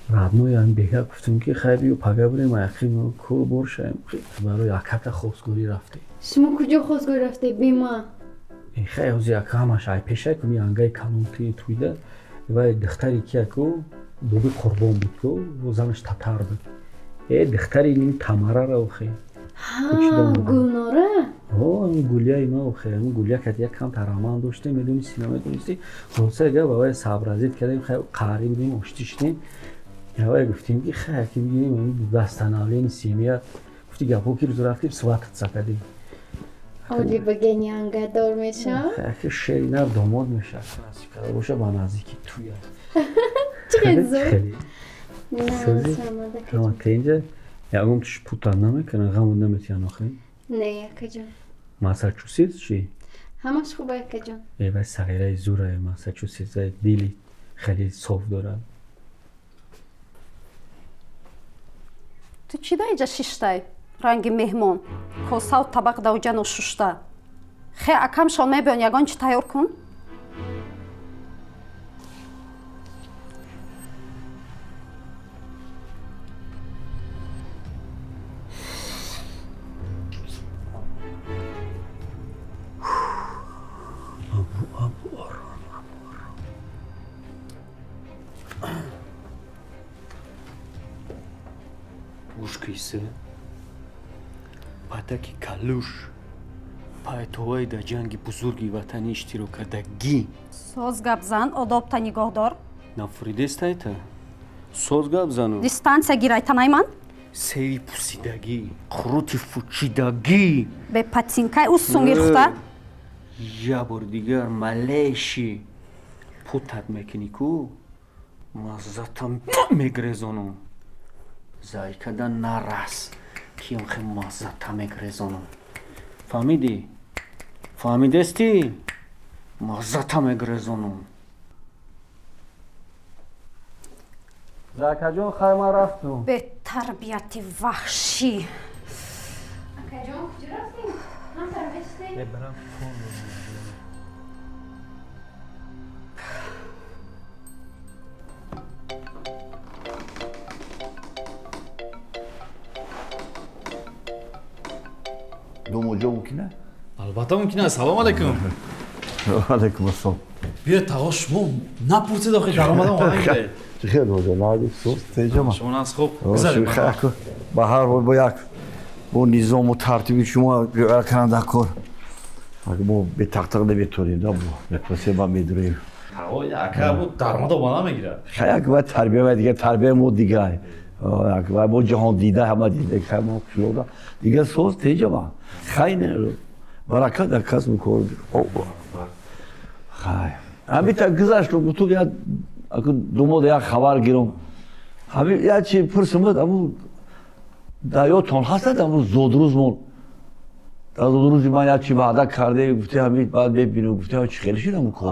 Speaker 5: Родноям бега гуфтем ки хай биё пага бурем аяқи кор бор шавем. Барои акака хостгорӣ рафтем.
Speaker 15: Шумо куҷо хостгорӣ рафтед бе ман?
Speaker 5: Хай ҳози ака ҳамаш ай пешай кун ангаи калонти туида вай духтари кияку боби Қурбон буд ку занаш татар буд. Э духтари ин Тамарара охе.
Speaker 15: Ҳа, Гулнора?
Speaker 5: О, гулияи ма охе, ҳамун гулия кати як кам тараман доштем, медонисти, намедонисти. Хулоса гап авай сабразид кардем, хай қаҳрӣ будем, оштӣ шудем. Авай гуфтем ки хай ки бигирем восстановление семья. Гуфти гапҳо ки рӯз рафтем свататься кардем.
Speaker 15: Оли багени ангадор мешавад?
Speaker 5: Хай шери нар домод мешавад. Насиб карда боша ба наздики туя.
Speaker 15: Чӣ хел зуд?
Speaker 5: Ҳама тенҷа ягон чиш путан намекунад, ғаму наметиҳанд охе?
Speaker 15: Не, акаҷон.
Speaker 5: Массачусетс чӣ?
Speaker 15: Ҳамаш хуб, акаҷон.
Speaker 5: Э, вай сағираи зурае Массачусетс, вай дили хеле соф дорад.
Speaker 8: Ту чӣ дар инҷа шиштай? Ранги меҳмон. Косаву табақ дар уҷа ношушта. Хе, акамшон мебиён, ягон чӣ тайёр кун.
Speaker 5: Гӯшкиса патаки калуш пайтовай дар ҷанги бузурги ватанӣ иштирок кардагӣ.
Speaker 8: Соз гап зан, одобта нигоҳ дор.
Speaker 5: Нафуридестайта? Соз гап зану.
Speaker 8: Дистанция гирай танаи ман.
Speaker 5: Севи пусидагӣ, қурути фучидагӣ.
Speaker 8: Бе патинкай ӯ сунгир хӯта.
Speaker 5: Я бори дигар малеши путат мекунӣ ку, маззатам мегрезонам. Зайкада нарас, киам хе маззата мегрезонам. Фаҳмидӣ? Фаҳмидестӣ? Маззата мегрезонам. Закаҷон, хай ман рафтум.
Speaker 8: Бетарбияти ваҳшӣ.
Speaker 15: Акаҷон, куҷо рафтем? Ҳамтар мешидем?
Speaker 5: Барам кор.
Speaker 3: Домоҷо мумкин аст?
Speaker 10: Албатта мумкин аст. Салом алейкум.
Speaker 3: Алейкум ассалом.
Speaker 10: Биё тағо, шумо напурсед охи даромадам омадем.
Speaker 3: Чӣ хел доҷо? Нади сус теҷама.
Speaker 10: Шумо нас хуб. Гузарем.
Speaker 3: Ба ҳар ҳол бо як бо низому тартиби шумо риоя кардан дар кор. Агар мо бетақтиқ наметонем, да бо мепурсем ва медурем.
Speaker 10: Тағо ака бу даромада бо намегирад.
Speaker 3: Хай як ва тарбия ва дигар тарбияи мо дигар. Як ва мо ҷаҳон дида ҳама дида хай мо қишлоқда дигар соз теҷама. Хай не баракат дар касбу кор. Хай. Ҳамита гузаштум, гуфтум я думода як хабар гирам. Ҳами я чи пурсум буд, аму даётон ҳастад, аму зодрӯзмон. Дар зодрӯзи ман як чи ваъда карде, гуфте ҳами баъд мебинем, гуфте чи хеле шид аму кор.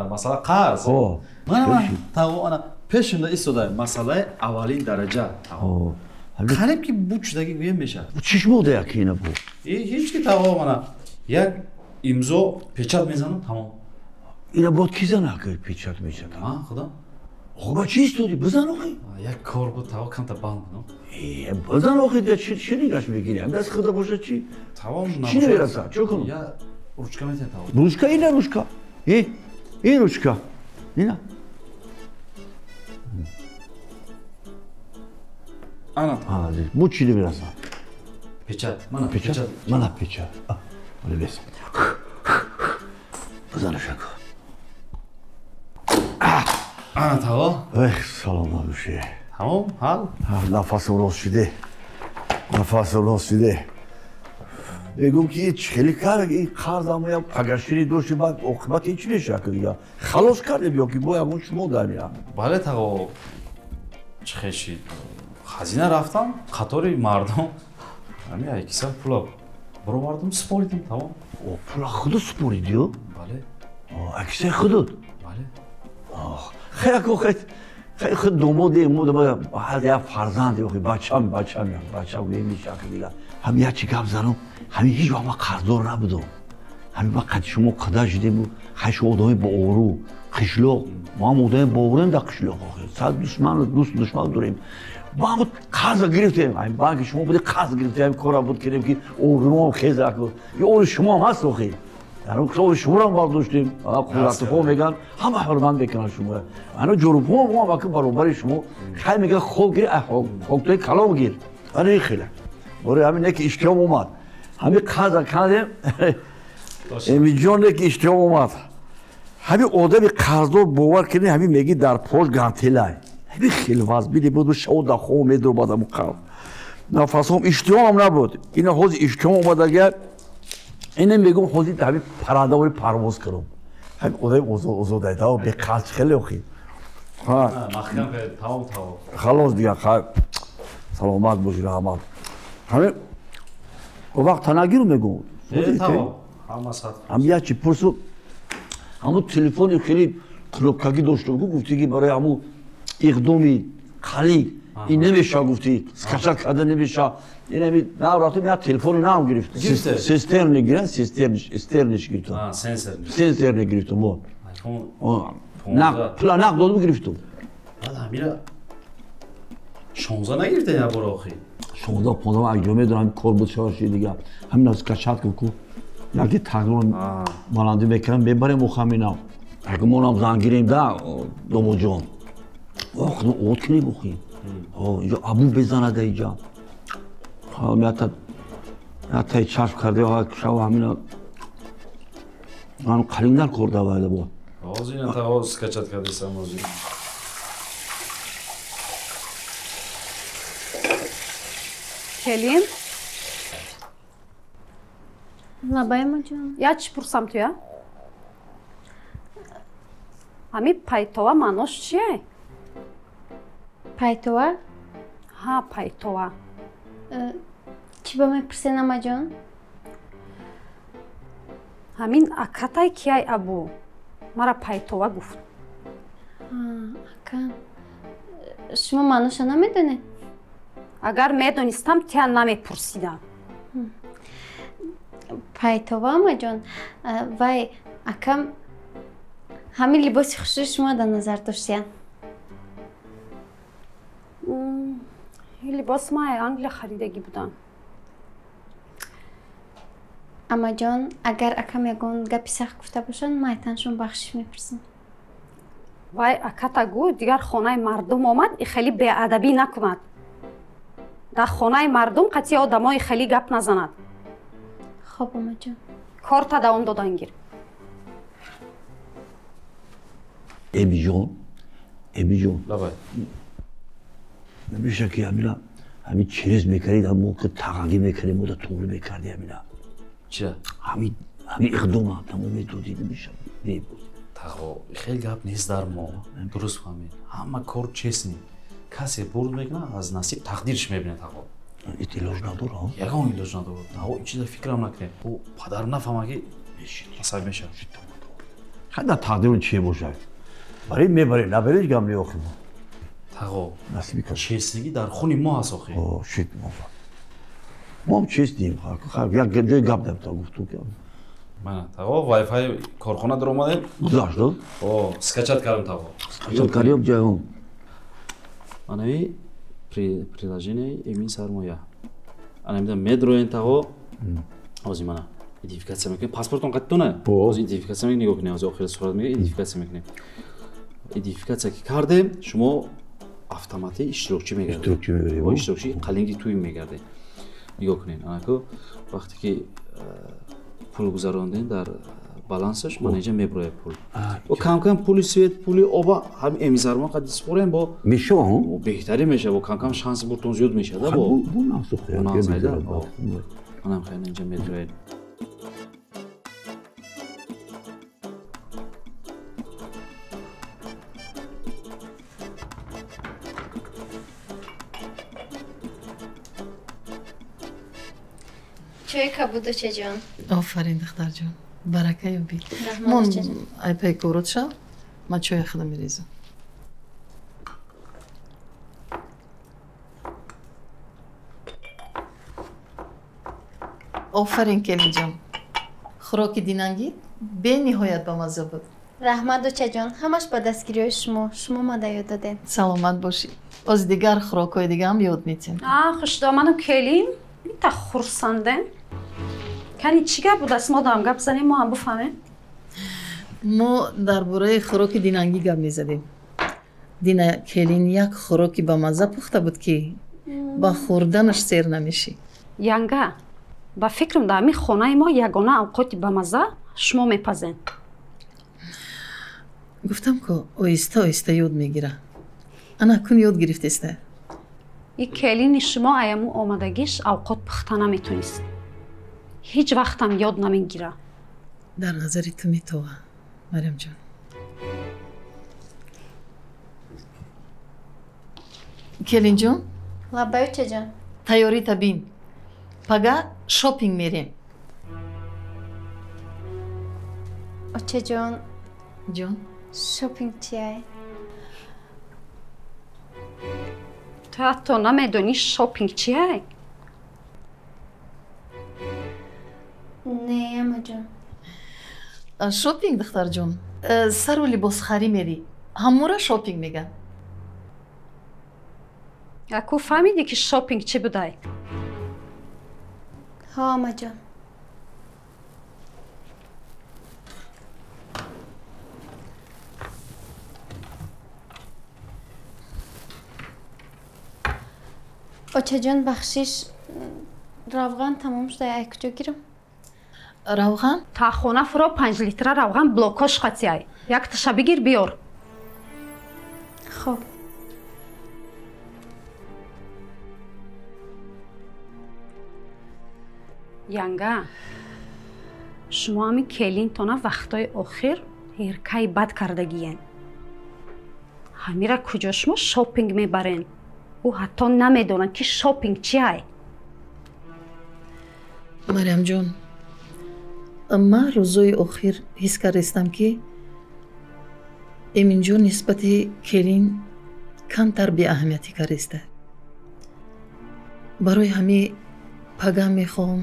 Speaker 9: Масъала қарз. Ман таво ана пешимда истода масъалаи аввалин дараҷа. Қариб ки буд шудаги гӯем мешавад.
Speaker 3: Чиш мода як ина бу?
Speaker 9: Ҳеҷ ки таво мана як имзо печат мезанам, тамом.
Speaker 3: Ина бод ки зана ки печат мезанам?
Speaker 9: Ман худам.
Speaker 3: Охо ба чи истоди? Бизан охи.
Speaker 9: Як кор буд, таво камта банд будам.
Speaker 3: Бизан охи, чи нигаш мегири? Ам даст худа бошад чи?
Speaker 9: Тамом.
Speaker 3: Чи намераса? Чо кунам?
Speaker 9: Я ручка метиҳам таво.
Speaker 3: Ручка ина ручка. Ин ручка. Ина.
Speaker 9: Ана.
Speaker 3: Бу чи намераса?
Speaker 9: Печат. Мана печат.
Speaker 3: Мана печат. Оли бес. Бизанаш ака.
Speaker 9: Ана таво.
Speaker 3: Эх, салом боши.
Speaker 9: Тамом, ҳал?
Speaker 3: Нафасам рост шуде. Нафасам рост шуде. Мегӯм ки чӣ хеле кар, ин қарзам я пагашири дошти, баъд оқибат ин чӣ мешавад ки дига? Халос кардем ё ки бо ягон шумо дармеям?
Speaker 9: Бале таво. Чӣ хешид? Хазина рафтам, қатори мардум. Ҳами айкиса пула баровардам, супоридам, тамом.
Speaker 3: О, пула худат супоридиё?
Speaker 9: Бале.
Speaker 3: Акисаи худат?
Speaker 9: Бале.
Speaker 3: Хай, хай, худ домоде, мо ҳар як фарзанд, охи бачам, бачам, бачам мешаки дига. Ҳам як чи гап занам, ҳамин ҳеҷ вақт ман қарздор набудам. Ҳамин вақт қад шумо қада шудем, хай шумо одами боору, қишлоқ, мо ҳам одами боорем дар қишлоқ, охи. Сад душман, дӯст душман дорем. Мо ҳам қарз гирифтем, ҳамин банки шумо буди қарз гирифтем, ҳамин кора буд кардем ки орумом хеза ку. Ё ори шумо ҳам ҳаст охи. Дар он қишлоқ шуморо бардоштем, қудратҳо меган, ҳама ҳурмат мекунанд шумо. Ана ҷурубҳо мо ҳам ака баробари шумо, хай меган хок гир, хоктои калом гир. Ана ин хеле. Бори ҳамин яке иштиҳом омад. Ҳамин қарза кардем, Эмиҷон яке иштиҳом омад. Ҳамин одами қарздор бовар кунед, ҳамин меги дар пош гантелай. Ҳамин хеле вазбиде буд, шав дар хоб медробад ҳамун қарз. Нафасҳом иштиҳомам набуд. Ина ҳозир иштиҳом омадага, ина мегӯм ҳозир ҳамин паррандавори парвоз кунам. Ҳамин одами озод айда, беқарз хеле охи.
Speaker 9: Маҳкам кард, тамом таво.
Speaker 3: Халос дига, хай. Саломат бошӣ, раҳмат. Ҳамин о вақт танагиру мегӯм.
Speaker 9: Тамом, ҳама сад.
Speaker 3: Ҳам як чи пурсу, ҳамун телефони хеле кнопкагӣ доштам, гуфтӣ ки барои ҳамун иқдоми қалӣ ин намеша, гуфтӣ скачат карда намеша. Ин ҳами нав рафтам, як телефони нав гирифтам. Систерни гирифтам, систерниш гирифтам. Сенсорни гирифтам, во. Пула нақд додам гирифтам.
Speaker 9: Баъд ҳамира 16 нагирифтем як бор охи?
Speaker 3: 16, 15 ман аҷо медонам, кор буд шаваши дига. Ҳамин скачат ку. Яке тағйирон баландӣ мекунам, мебарем охи ҳамина. Агар мо нам занг гирем да, домоҷон. Ох, от кунем охи. Инҷо абу безанада инҷа. Ята чашм карда, шав ҳамина. Ман қалим дар кор давайда бо.
Speaker 9: Ҳозир ина таво скачат кардесам ҳозир.
Speaker 8: Келин?
Speaker 15: Лабай маҷон.
Speaker 8: Я чӣ пурсам туя? Ҳами пайтова маънош чие?
Speaker 15: Пайтова?
Speaker 8: Ҳа, пайтова.
Speaker 15: Чӣ ба мепурсен, амаҷон?
Speaker 8: Ҳамин акатай кияй абу? Мара пайтова гуфт.
Speaker 15: Ака, шумо маъноша намедонед?
Speaker 8: Агар медонистам, тия намепурсидам.
Speaker 15: Пайтова, амаҷон, вай акам ҳамин либоси хушрӯи шумо дар назар доштиянд.
Speaker 8: Ин либос ман Англия харидагӣ будам.
Speaker 15: Амаҷон, агар акам ягон гапи сахт гуфта бошанд, ман айтаншон бахшиш мепурсам.
Speaker 8: Вай аката гӯ, дигар хонаи мардум омад, и хеле беадабӣ накунад. Дар хонаи мардум қатъи одамои хеле гап назанад.
Speaker 15: Хоб, амаҷон.
Speaker 8: Корта давом додан гир.
Speaker 3: Эмиҷон, Эмиҷон.
Speaker 9: Лабай.
Speaker 3: Намеша ки ҳамина ҳамин чиз мекардид, ҳам мо ки тағагӣ мекардем, мо да туғри мекардем ҳамина.
Speaker 9: Чия?
Speaker 3: Ҳамин иқдома тамом медодӣ, намеша. Мебуд.
Speaker 9: Тағо, хеле гап нест дар мо. Дуруст фаҳмед. Ҳама кор честный. Касе бурд мекунад, аз насиб тақдирш мебинад тағо.
Speaker 3: Ит илоҷ надорад?
Speaker 9: Ягон илоҷ надорад. Тағо, ин чиза фикрам накунед. Ӯ падар нафаҳма ки асаб мешавад.
Speaker 3: Хай дар тақдирон чие бошад? Барем мебарем, набарем гам неохи мо.
Speaker 9: Тағо,
Speaker 3: насиби кас.
Speaker 9: Честнигӣ дар хуни мо ҳаст охи.
Speaker 3: О, шит мо. Мо ҳам честнем. Як ҷои гап дабта гуфту.
Speaker 9: Мана, тағо, Wi-Fi корхона даромадем.
Speaker 3: Гузашт,
Speaker 9: О, скачать кардам тағо.
Speaker 3: Скачать кардем ҷаён.
Speaker 9: Анави приложение Эмин Сармоя. Ана медроен тағо. Ҳозир мана идентификатсия мекунем. Паспортон қаттона? Ҳозир идентификатсия мекунем, нигоҳ кунем. Ҳозир охири сурат мегирем, идентификатсия мекунем. Идентификатсия ки кардем, шумо автоматӣ иштирокчӣ мегардед.
Speaker 3: Иштирокчӣ мегардед.
Speaker 9: Иштирокчӣ қалинги туй мегардед. Нигоҳ кунед, анаку вақте ки пул гузарондем дар балансаш, мана инҷа меброяд пул. Бо кам-кам пули свет, пули оба ҳам Эмин Сармоя қад супорем бо
Speaker 3: мешава,
Speaker 9: беҳтарин мешава, бо кам-кам шанси бурдтон зиёд мешава бо.
Speaker 3: Бу нақсу
Speaker 9: хеле. Манам хеле инҷа медрояд.
Speaker 15: Чой кабуд, очаҷон.
Speaker 17: Офарин, духтарҷон. Барака ёбӣ. Мон айпай корот шав, ман чоя худам мерезам. Офарин, келинҷон. Хӯроки динангӣ бениҳоят бамазза буд.
Speaker 15: Раҳмат, очаҷон. Ҳамаш ба дастгириҳои шумо. Шумо мада ёд додед.
Speaker 17: Саломат бошӣ. Боз дигар хӯрокҳои дигаам ёд метем.
Speaker 8: Хушдоману келин. Ита хурсандем. Кани чӣ гап будааст? Мо даам гап занем, мо ҳам бифаҳмем.
Speaker 17: Мо дар бораи хӯроки динангӣ гап мезадем. Дина келин як хӯроки бамазза пухта буд, ки ба хӯрданаш сер намешӣ.
Speaker 8: Янга, ба фикрам дар ҳамин хонаи мо ягона авқоти бамазза шумо мепазен.
Speaker 17: Гуфтам ку оҳиста оҳиста ёд мегира. Ана кун ёд гирифтеста.
Speaker 8: И келини шумо аяму омадагиш авқот пухта наметонист. Ҳеҷ вақтам ёд намегира.
Speaker 17: Дар назари ту метова, Марьямҷон. Келинҷон?
Speaker 15: Лаббай, очаҷон.
Speaker 17: Тайёрита бин. Пага шопинг мерем.
Speaker 15: Очаҷон.
Speaker 17: Ҷон?
Speaker 15: Шопинг чиай?
Speaker 8: Ту ҳатто намедонӣ шопинг чиай?
Speaker 15: Не, амаҷон.
Speaker 17: Шопинг, духтарҷон, сару либосхарӣ мерӣ. Ҳамура шопинг мегӯянд.
Speaker 8: Аку фаҳмидӣ, ки шопинг чӣ будай?
Speaker 15: Ҳо, амаҷон. Очаҷон, бахшиш, равған тамом шуда, ай куҷо гирам?
Speaker 17: Равған?
Speaker 8: Та хона фуро 5 литра равған блокош қатияй. Якташа бигир биёр.
Speaker 15: Хоб.
Speaker 8: Янга, шумо ҳамин келинтона вақтҳои охир эркаи бад кардагиен. Ҳамира куҷо шумо шопинг мебарен? Ӯ ҳатто намедонад, ки шопинг чиай.
Speaker 17: Марьямҷон, ман рӯзои охир ҳис кардастам, ки Эминҷон нисбати келин камтар беаҳамиятӣ кардаста. Барои ҳамин пага мехоҳам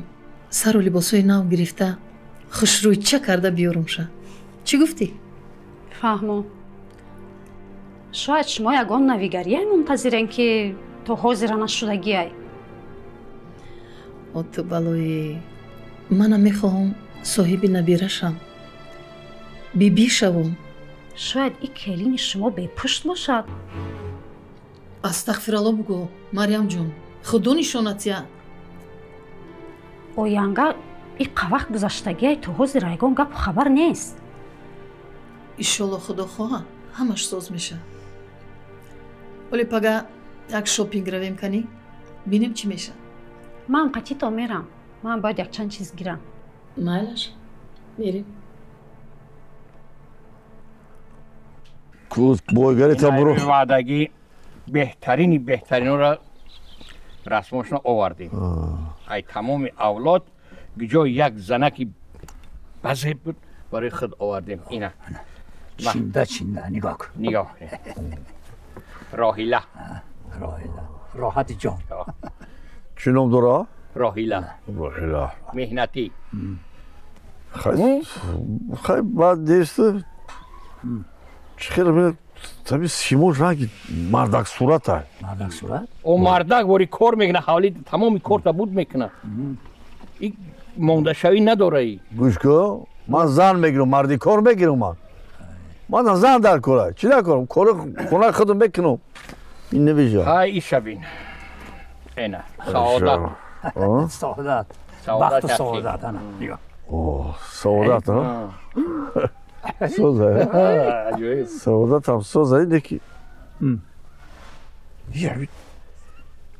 Speaker 17: сару либосҳои нав гирифта хушрӯйча карда биёрумша. Чӣ гуфтӣ?
Speaker 8: Фаҳмо. Шояд шумо ягон навигарие мунтазирен, ки то ҳозира нашудагиай.
Speaker 17: О ту балои, манам мехоҳам соҳиби набира шам, бибӣ шавам.
Speaker 8: Шояд и келини шумо бепушт бошад.
Speaker 17: Астағфиралло бугӯ, Марьямҷон, худо нишонат я.
Speaker 8: Оянга иқа вақт гузаштагиай, то ҳозира ягон гапу хабар нест.
Speaker 17: Иншолло, худо хоҳа, ҳамаш соз мешавад. Оле пага як шопинг равем, канӣ бинем чӣ мешавад.
Speaker 8: Ман қатито мерам. Ман бояд якчанд чиз гирам.
Speaker 17: Майлаш, мерем.
Speaker 3: Бойгари табро.
Speaker 19: Ваъдагӣ беҳтарини беҳтаринро расмошона овардем. Ай тамоми авлод ҷои як занаки базеб буд барои худ овардем. Ина.
Speaker 20: Чинда чинда нигоҳ кун.
Speaker 19: Нигоҳ. Роҳила.
Speaker 20: Роҳила. Роҳати ҷон.
Speaker 3: Чӣ ном дора?
Speaker 19: Роҳила.
Speaker 3: Роҳила.
Speaker 19: Меҳнатӣ.
Speaker 3: Хай баъд нест. Чӣ хеле таби симош ранги мардак сурата.
Speaker 20: Мардак сурат?
Speaker 19: О мардак вори кор мекунад, ҳавли тамоми корта буд мекунад. И мондашавӣ надораи.
Speaker 3: Гӯш кун, ман зан мегирам, марди кор мегирам ман. Ман зан дар кора. Чӣ дар корам? Кори хона худам мекунам. Ин намеша.
Speaker 19: Ҳай ишабин. Ена, саодат.
Speaker 20: Саодат. Бахту саодат ана. Нигоҳ.
Speaker 3: О, саодат, а? Соза. Саодат ҳам соза ине ки.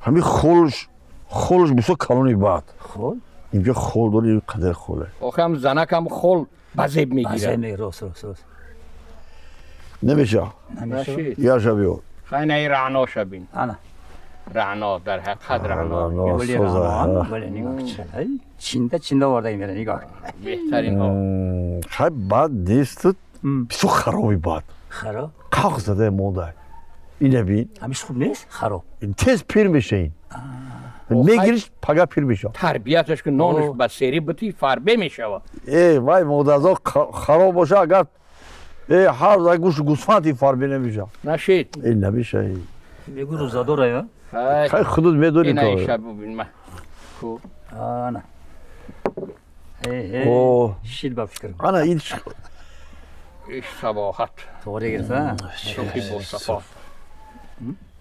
Speaker 3: Ҳамин холш, холш бисёр калони бад.
Speaker 20: Хол?
Speaker 3: Инҷо хол дори қадар холе.
Speaker 19: Охи ҳам занак ҳам хол ба зеб мегирад.
Speaker 20: Ба зеб мегирад, рост, рост, рост.
Speaker 3: Намеша.
Speaker 20: Намеша.
Speaker 3: Яша биё.
Speaker 19: Хай на раъно шабин.
Speaker 20: Ана.
Speaker 19: Раъно дар ҳақиқат раъно.
Speaker 20: Гули раъно, гули нигоҳ кун. Чинда чинда оварда мера нигоҳ.
Speaker 19: Беҳтаринҳо.
Speaker 3: Хай бад нест, бисёр хароби бад.
Speaker 20: Хароб?
Speaker 3: Қақ зада монда. Ина бин.
Speaker 20: Ҳамиш хуб нест? Хароб.
Speaker 3: Тез пир меша ин. Мегириш пага пир меша.
Speaker 19: Тарбияташ ки нонаш ба сери бити фарбе мешава.
Speaker 3: Э, вай модазо хароб боша агар э ҳар рӯз гӯшт гӯсфанди фарбе намеша.
Speaker 19: Нашид.
Speaker 3: Ин намеша.
Speaker 20: Мегӯ рӯзадора я?
Speaker 3: Хай худут медонӣ
Speaker 19: то.
Speaker 3: то.
Speaker 19: Ина шаб бибин ма. Ку.
Speaker 20: Ана. Э, шид ба фикр.
Speaker 3: Ана ин
Speaker 19: иш сабоҳат.
Speaker 20: Тоғри гирифта?
Speaker 19: Шӯхи бо сафо.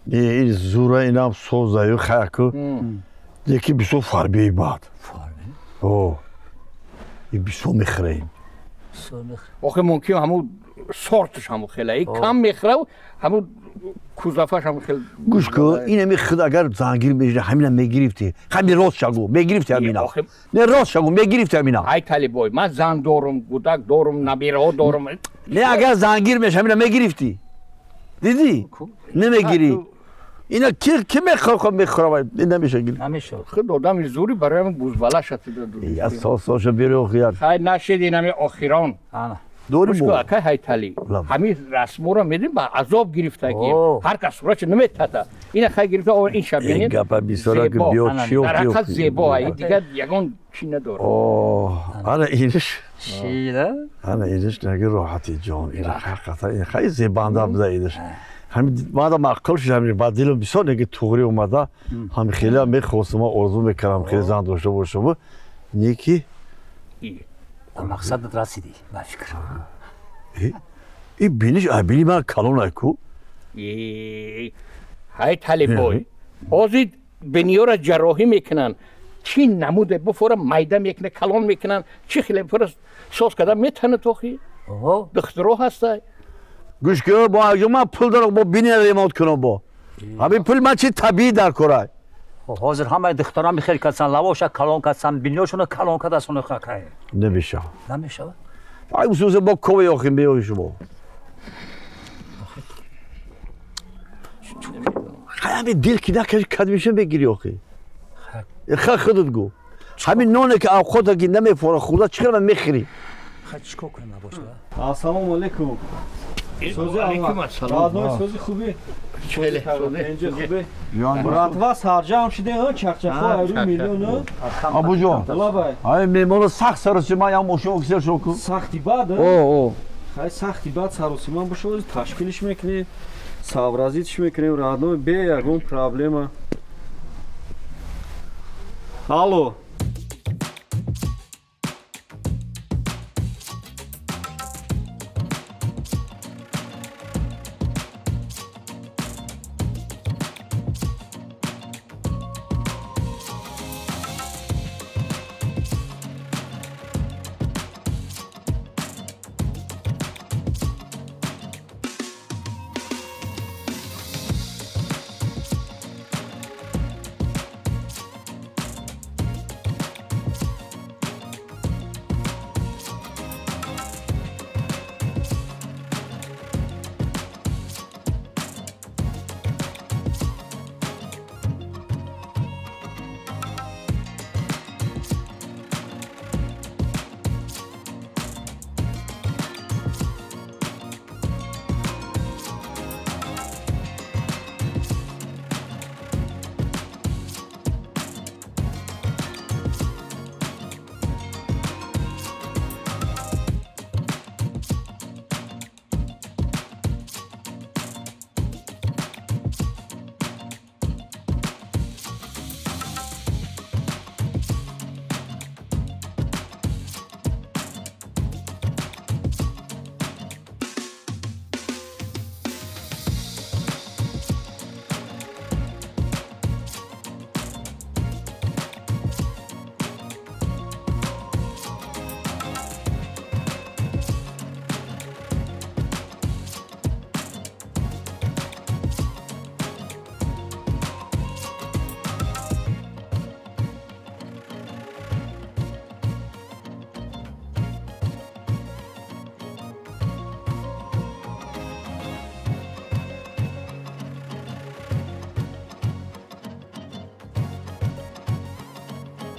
Speaker 3: Не, ин зура инам созаю хаяку. Яки бисёр фарбеи бад.
Speaker 20: Фарбе?
Speaker 3: О. И бисёр мехӯраем.
Speaker 19: Охи мумкин ҳамун сорташ ҳамун хеле. И кам мехӯрав, ҳамун кузафаш ҳамун хел.
Speaker 3: Гӯш кун, ин ами худ агар зангир мешуда, ҳамина мегирифтӣ. Ҳамин рост шагу, мегирифтӣ ҳамина. Не, рост шагу, мегирифтӣ ҳамина.
Speaker 19: Ай талибой, ман зан дорум, гудак дорум, набираҳо дорум.
Speaker 3: Не, агар зангир меша, ҳамина мегирифтӣ. Дидӣ? Намегирӣ. Ина ки мехӯрад, мехӯрад, ин намеша гирифт.
Speaker 20: Намеша.
Speaker 19: Худ одами зури барои ҳамин бузбалаша
Speaker 3: Я сос-соша бири охир.
Speaker 19: Хай нашид ин ҳами охирон.
Speaker 20: Ана.
Speaker 3: Дори мо.
Speaker 19: Акай Ҳайталӣ. Ҳамин расморо медим ба азоб гирифтагӣ. Ҳар кас суратшо наметата. Ина хай гирифта овар ин шаб бинед.
Speaker 3: Гапа бисёра ки биё чиё
Speaker 19: Дар ҳақиқат зебо ай дигар ягон чи надорад.
Speaker 3: О, ана иниш.
Speaker 20: Шида?
Speaker 3: Ана иниш наги роҳати ҷон. Ин ҳақиқатан ин хай зебанда буда иниш. Ҳамин мада маъқул шуд ҳамин ба дилам бисёр неги туғри омада. Ҳамин хеле мехостам, ман орзу мекардам хеле зан дошта бошам. Неки
Speaker 20: ба мақсадат расидӣ, ба фикр.
Speaker 3: И биниш, ай бини ман калон ай ку.
Speaker 19: Ҳай талибой. Ҳозир биниёра ҷарроҳӣ мекунанд. Чӣ намуде буфора майда мекунад, калон мекунанд, чӣ хеле буфора соз карда метанад охи. Духтуро ҳастай.
Speaker 3: Гӯш кун, бо аҷо ман пул дорам, бо бинира ремонт кунам бо. Ҳамин пул ман чи табиӣ дар корай.
Speaker 20: Ҳозир ҳамаи духтарам хел касан, лавоша калон касан, биниёшона калон кадасон хакай.
Speaker 3: Намешава.
Speaker 20: Намешава?
Speaker 3: Ай усуса бо кове охим биёи шумо. Хай ҳамин дил ки накаши кад меша мегири охи. Хай худат гӯ. Ҳамин ноне ки авқота ки намефора хӯрда чӣ қадар мехӯрӣ?
Speaker 20: Хай чикор кунем набоша?
Speaker 5: Ассалому алайкум. Сози алайкум ассалом. Сози хуби. Инҷа хубе. Братва сарҷам шиде, чақчақо айру миллион.
Speaker 3: Абуҷон.
Speaker 5: Лабай.
Speaker 3: Ай меҳмоно сахт саросима ям мошин оксер шоку.
Speaker 5: Сахти бад?
Speaker 3: О, о.
Speaker 5: Хай сахти бад саросима бошо, ташкилиш мекунем, сообразитиш мекунем, родной бе ягон проблема. Алло.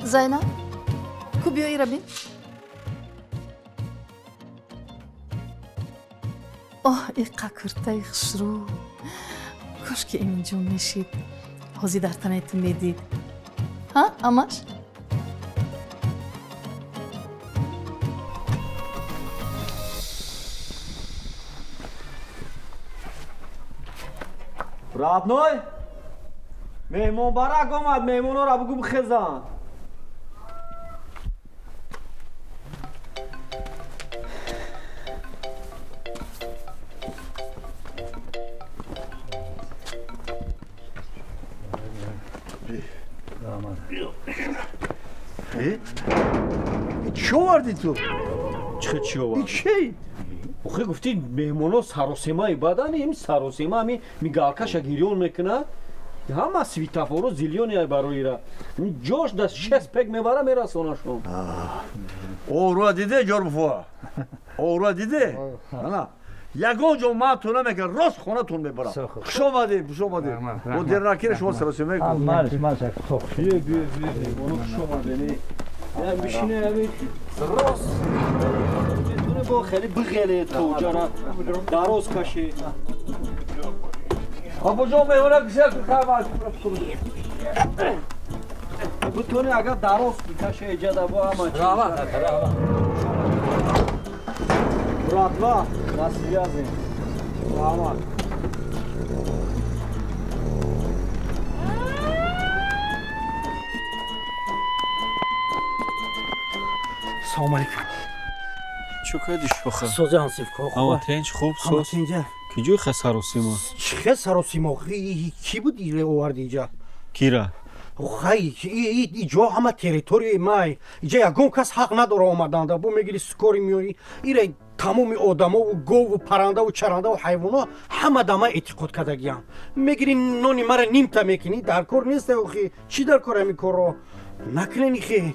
Speaker 17: Зайнаб, ку биё ира бин. Оҳ, иқа куртаи хушрӯ. Кош ки Эминҷон мешид. Ҳозир дар танаи ту медид. Ҳа, амаш?
Speaker 5: Родной? Меҳмонбарак омад, меҳмонҳоро бугӯ бихезанд.
Speaker 3: Чӣ овардӣ ту?
Speaker 5: Чӣ чӣ овардӣ?
Speaker 3: Чӣ?
Speaker 5: Охе гуфтӣ меҳмонҳо саросемаи бадани, ин саросема ами мигалкаша гирён мекунад. Ҳама светофоро зилёни ай барои ира. Ҷош да шест пек мебара мерасонашон.
Speaker 3: Оруа диде ҷорбуфо? Оруа диде? Ана. Ягон ҷо ман ту намекунам, рост хонатон мебарам. Хуш омадед, хуш омадед. Бо дернакира шумо саросема мекунед.
Speaker 19: Малш, малш, хуб.
Speaker 5: Биё, биё, биё, меҳмонҳо хуш омадед. Бишине ами рост. Метоне бо хеле бихеле тоҷара дароз каши.
Speaker 3: Абуҷон меҳмона киша хабар.
Speaker 5: Бутоне агар дароз бикаше иҷада бо ҳама чиз.
Speaker 20: Раҳмат, раҳмат.
Speaker 5: Братва, на связи. Раҳмат.
Speaker 4: Салом алейкум.
Speaker 10: Чӣ кардӣ шоха?
Speaker 4: Сози ҳансиф ко.
Speaker 10: Ҳама тинч, хуб, соз. Киҷои хе саросима?
Speaker 4: Чӣ хе саросима? Кӣ буд иле оварди иҷа?
Speaker 10: Кира?
Speaker 4: Хай, иҷо ҳама территорияи май. Иҷа ягон кас ҳақ надора омаданда. Бо мегири скори меёри. Ира тамоми одамову гову парандаву чарандаву ҳайвоно ҳама дама эътиқод кардагиям. Мегири нони мара нимта мекунӣ, дар кор нест охи. Чӣ дар кор ҳамин корро? Накунен ихе.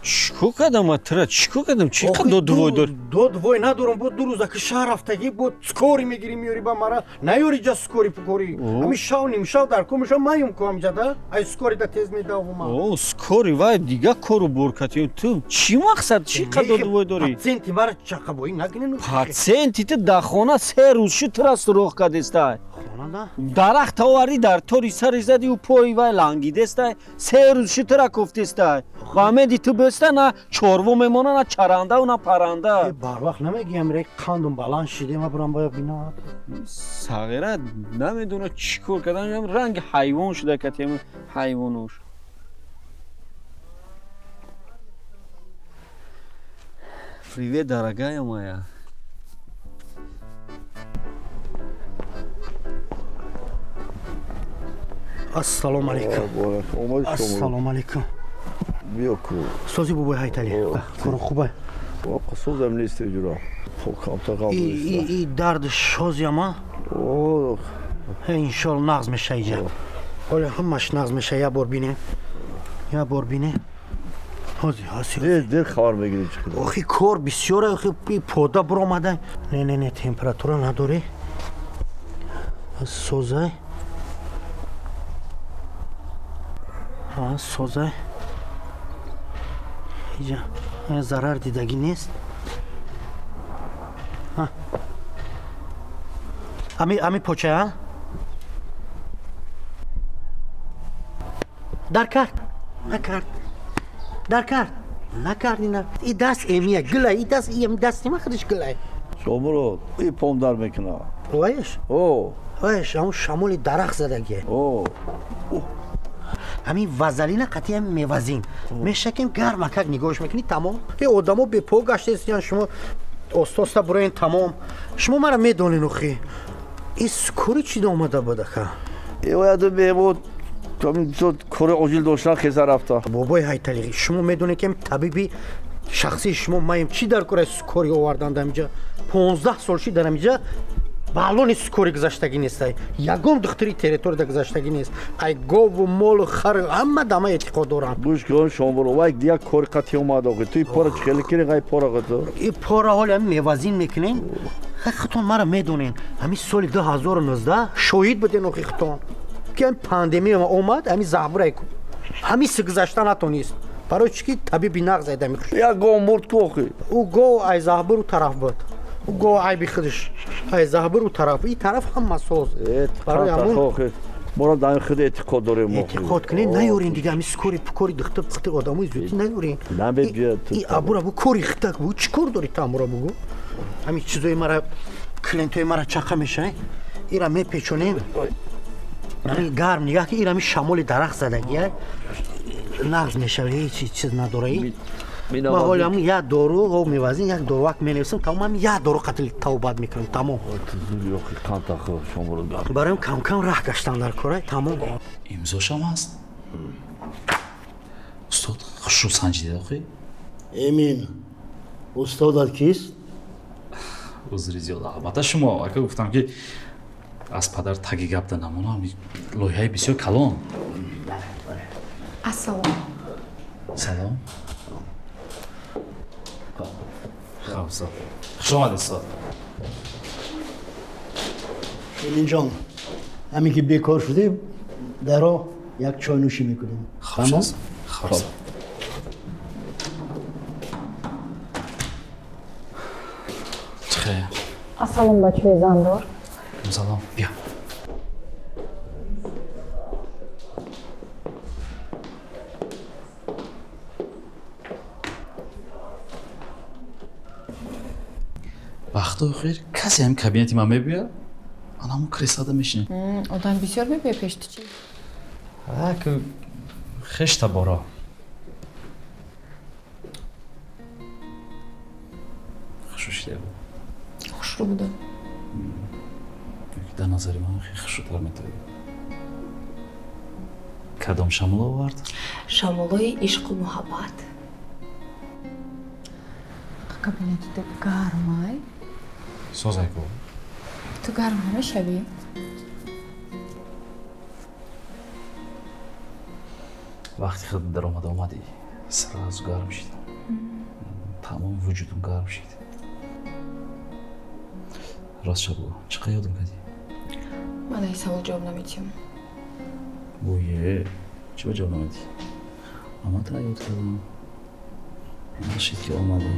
Speaker 5: Чӣ кардам атра? Чӣ кардам? Чӣ қад додвой дор?
Speaker 4: Додвой надорам, бо ду рӯза ки шаҳр рафтагӣ, бо скори мегирӣ меёрӣ ба мара. Наёри ҷа скори пукорӣ. Ҳами шав нимшав дар кор мешав, маём ку ҳамҷа да? Ай скори да тез медаву ман.
Speaker 5: О, скори вай дига кору бор катӣ. Ту чӣ мақсад? Чӣ қад додвой дорӣ?
Speaker 4: Патсенти мара чақабоӣ накунен.
Speaker 5: Патсенти ту дар хона се рӯз шуд тура суроғ кардестай. Дарахт овардӣ дар тори сари задӣ ӯ пои вай лангидестай. Се рӯз шуд тура кофтестай. Ғамеди ту беста на чорво мемона, на чарандаву на паранда.
Speaker 4: Барвақт намегиям, ре қандум баланд шиде, ма бурам бояд бинам.
Speaker 5: Сағира намедона чӣ кор кардан, ранги ҳайвон шуда катем ҳайвонош. Привет, дорогая моя.
Speaker 4: Ассалому алейкум. Ассалому алейкум.
Speaker 3: Биё ку.
Speaker 4: Сози бобои Ҳайталӣ. Корон хубай.
Speaker 3: Созам нест ҷура. Камтар қабул.
Speaker 4: И дард шозиама? Иншолло нағз меша иҷа. Ҳоло ҳамаш нағз меша, я бор бине. Я бор бине. Ҳози, ҳози.
Speaker 3: Дер, дер хабар мегирӣ чӣ қадар.
Speaker 4: Охи кор бисёр, охи пода буромада. Не, не, не, температура надорӣ. Созай. Созай. Иҷа зарар дидагӣ нест. Ами поча, дар кард, накард, дар кард, накард ина. И даст эмия гилай, и даст ем даст нима худиш гилай.
Speaker 3: Шомурод, и пом дар мекуна.
Speaker 4: Оеш?
Speaker 3: О.
Speaker 4: Оеш, ҳамун шамоли дарахт задагие.
Speaker 3: О.
Speaker 4: Ҳамин вазалина қатъи ҳамин мевазин. Мешакем гармакак нигоҳш мекунӣ, тамом. Э одамо бепо гаштаистиян, шумо оста-оста буроен, тамом. Шумо мара медонен охи. И скори чӣ омада буд ака?
Speaker 3: Э ояду меҳмон кори оҷил доштан хеса рафта.
Speaker 4: Бобои Ҳайталӣ, шумо медонед ки табиби шахсии шумо маем. Чӣ дар кори скори овардан дар инҷа? 15 сол шид дар инҷа баллони скори гузаштагӣ нестай. Ягон духтари территорияда гузаштагӣ нест. Ай гову молу хар ҳама дама эътиқод дорам.
Speaker 3: Гӯш кун Шомбур, вай дигар кори қатъи омад охи. Ту и пора чӣ хеле кири гай пора қато?
Speaker 4: И пора ҳоли ҳами мевазин мекунем. Хай худтон мара медонен. Ҳами соли 2019 шоҳид буден охи худтон. Ки ҳами пандемия омад, ҳами заҳбурай ҳами си гузашта натонист. Барои чӣ ки табиби нағз айда мехӯш.
Speaker 3: Як гов мурд ку охи.
Speaker 4: Ӯ гов ай заҳбир ӯ тараф буд. Ӯ гов айби худаш. Ай заҳбир ӯ тараф. И тараф ҳама соз. Барои ҳамун
Speaker 3: моро дар худ эътиқод дорем.
Speaker 4: Эътиқод кунед, наёрен дига ҳами скори пукори духта пухти одамои зудӣ наёрен. И абура бу кори хитак бу чӣ кор дори тамура бугу? Ҳами чизои мара клиентои мара чақа мешавад. Ира мепечонем. Ҳами гарм нигаҳ ки ира ҳами шамоли дарахт задагия нағз мешавад, ҳеҷ чиз надораи. Ма ҳоли ҳамун як дору об мевазем, як доруак менависам, тамом ҳам як дору қатл тавбат мекунам, тамом. Бароям кам-кам раҳ гаштан дар кора, тамом.
Speaker 9: Имзошам ҳаст. Устод хушрӯ санҷида охи?
Speaker 14: Эмин, устодат кист?
Speaker 9: Узри зиёд, албатта шумо. Ака гуфтам ки аз падар таги гапда намонам, лоиҳаи бисёр калон.
Speaker 18: Ассалом.
Speaker 9: Салом. Хуб, устод. Хуш омадед, устод.
Speaker 14: Эминҷон, ҳамин ки бекор шудем, дар роҳ як чойнӯшӣ мекунем.
Speaker 9: Хуб, хуб. Чӣ?
Speaker 7: Ассалом, бачаи зандор.
Speaker 9: Салом, бия. Вақтои охир касе ҳам кабинети ман мебиёд, ман ҳамон креслада мешинем.
Speaker 7: Одам бисёр мебиёд пеш ту чӣ?
Speaker 9: Ак хешта боро. Хушрӯ шида буд.
Speaker 7: Хушрӯ буда.
Speaker 9: Дар назари ман хеле хушрӯтар метавӣ. Кадом шамол овард?
Speaker 18: Шамолои ишқу муҳаббат.
Speaker 7: Кабинети ту гармай?
Speaker 9: Созай ку.
Speaker 7: Ту гарм намешавӣ?
Speaker 9: Вақти худ даромада омадӣ, сразу гарм шид. Тамоми вуҷудам гарм шид. Ростша бугӯ, чӣ қадр ёдам кардӣ?
Speaker 18: Ман ай савол ҷавоб наметиҳам.
Speaker 9: Гӯе, чӣ ба ҷавоб намедиҳӣ? Ама тара ёд кардам. Нашид ки омадӣ.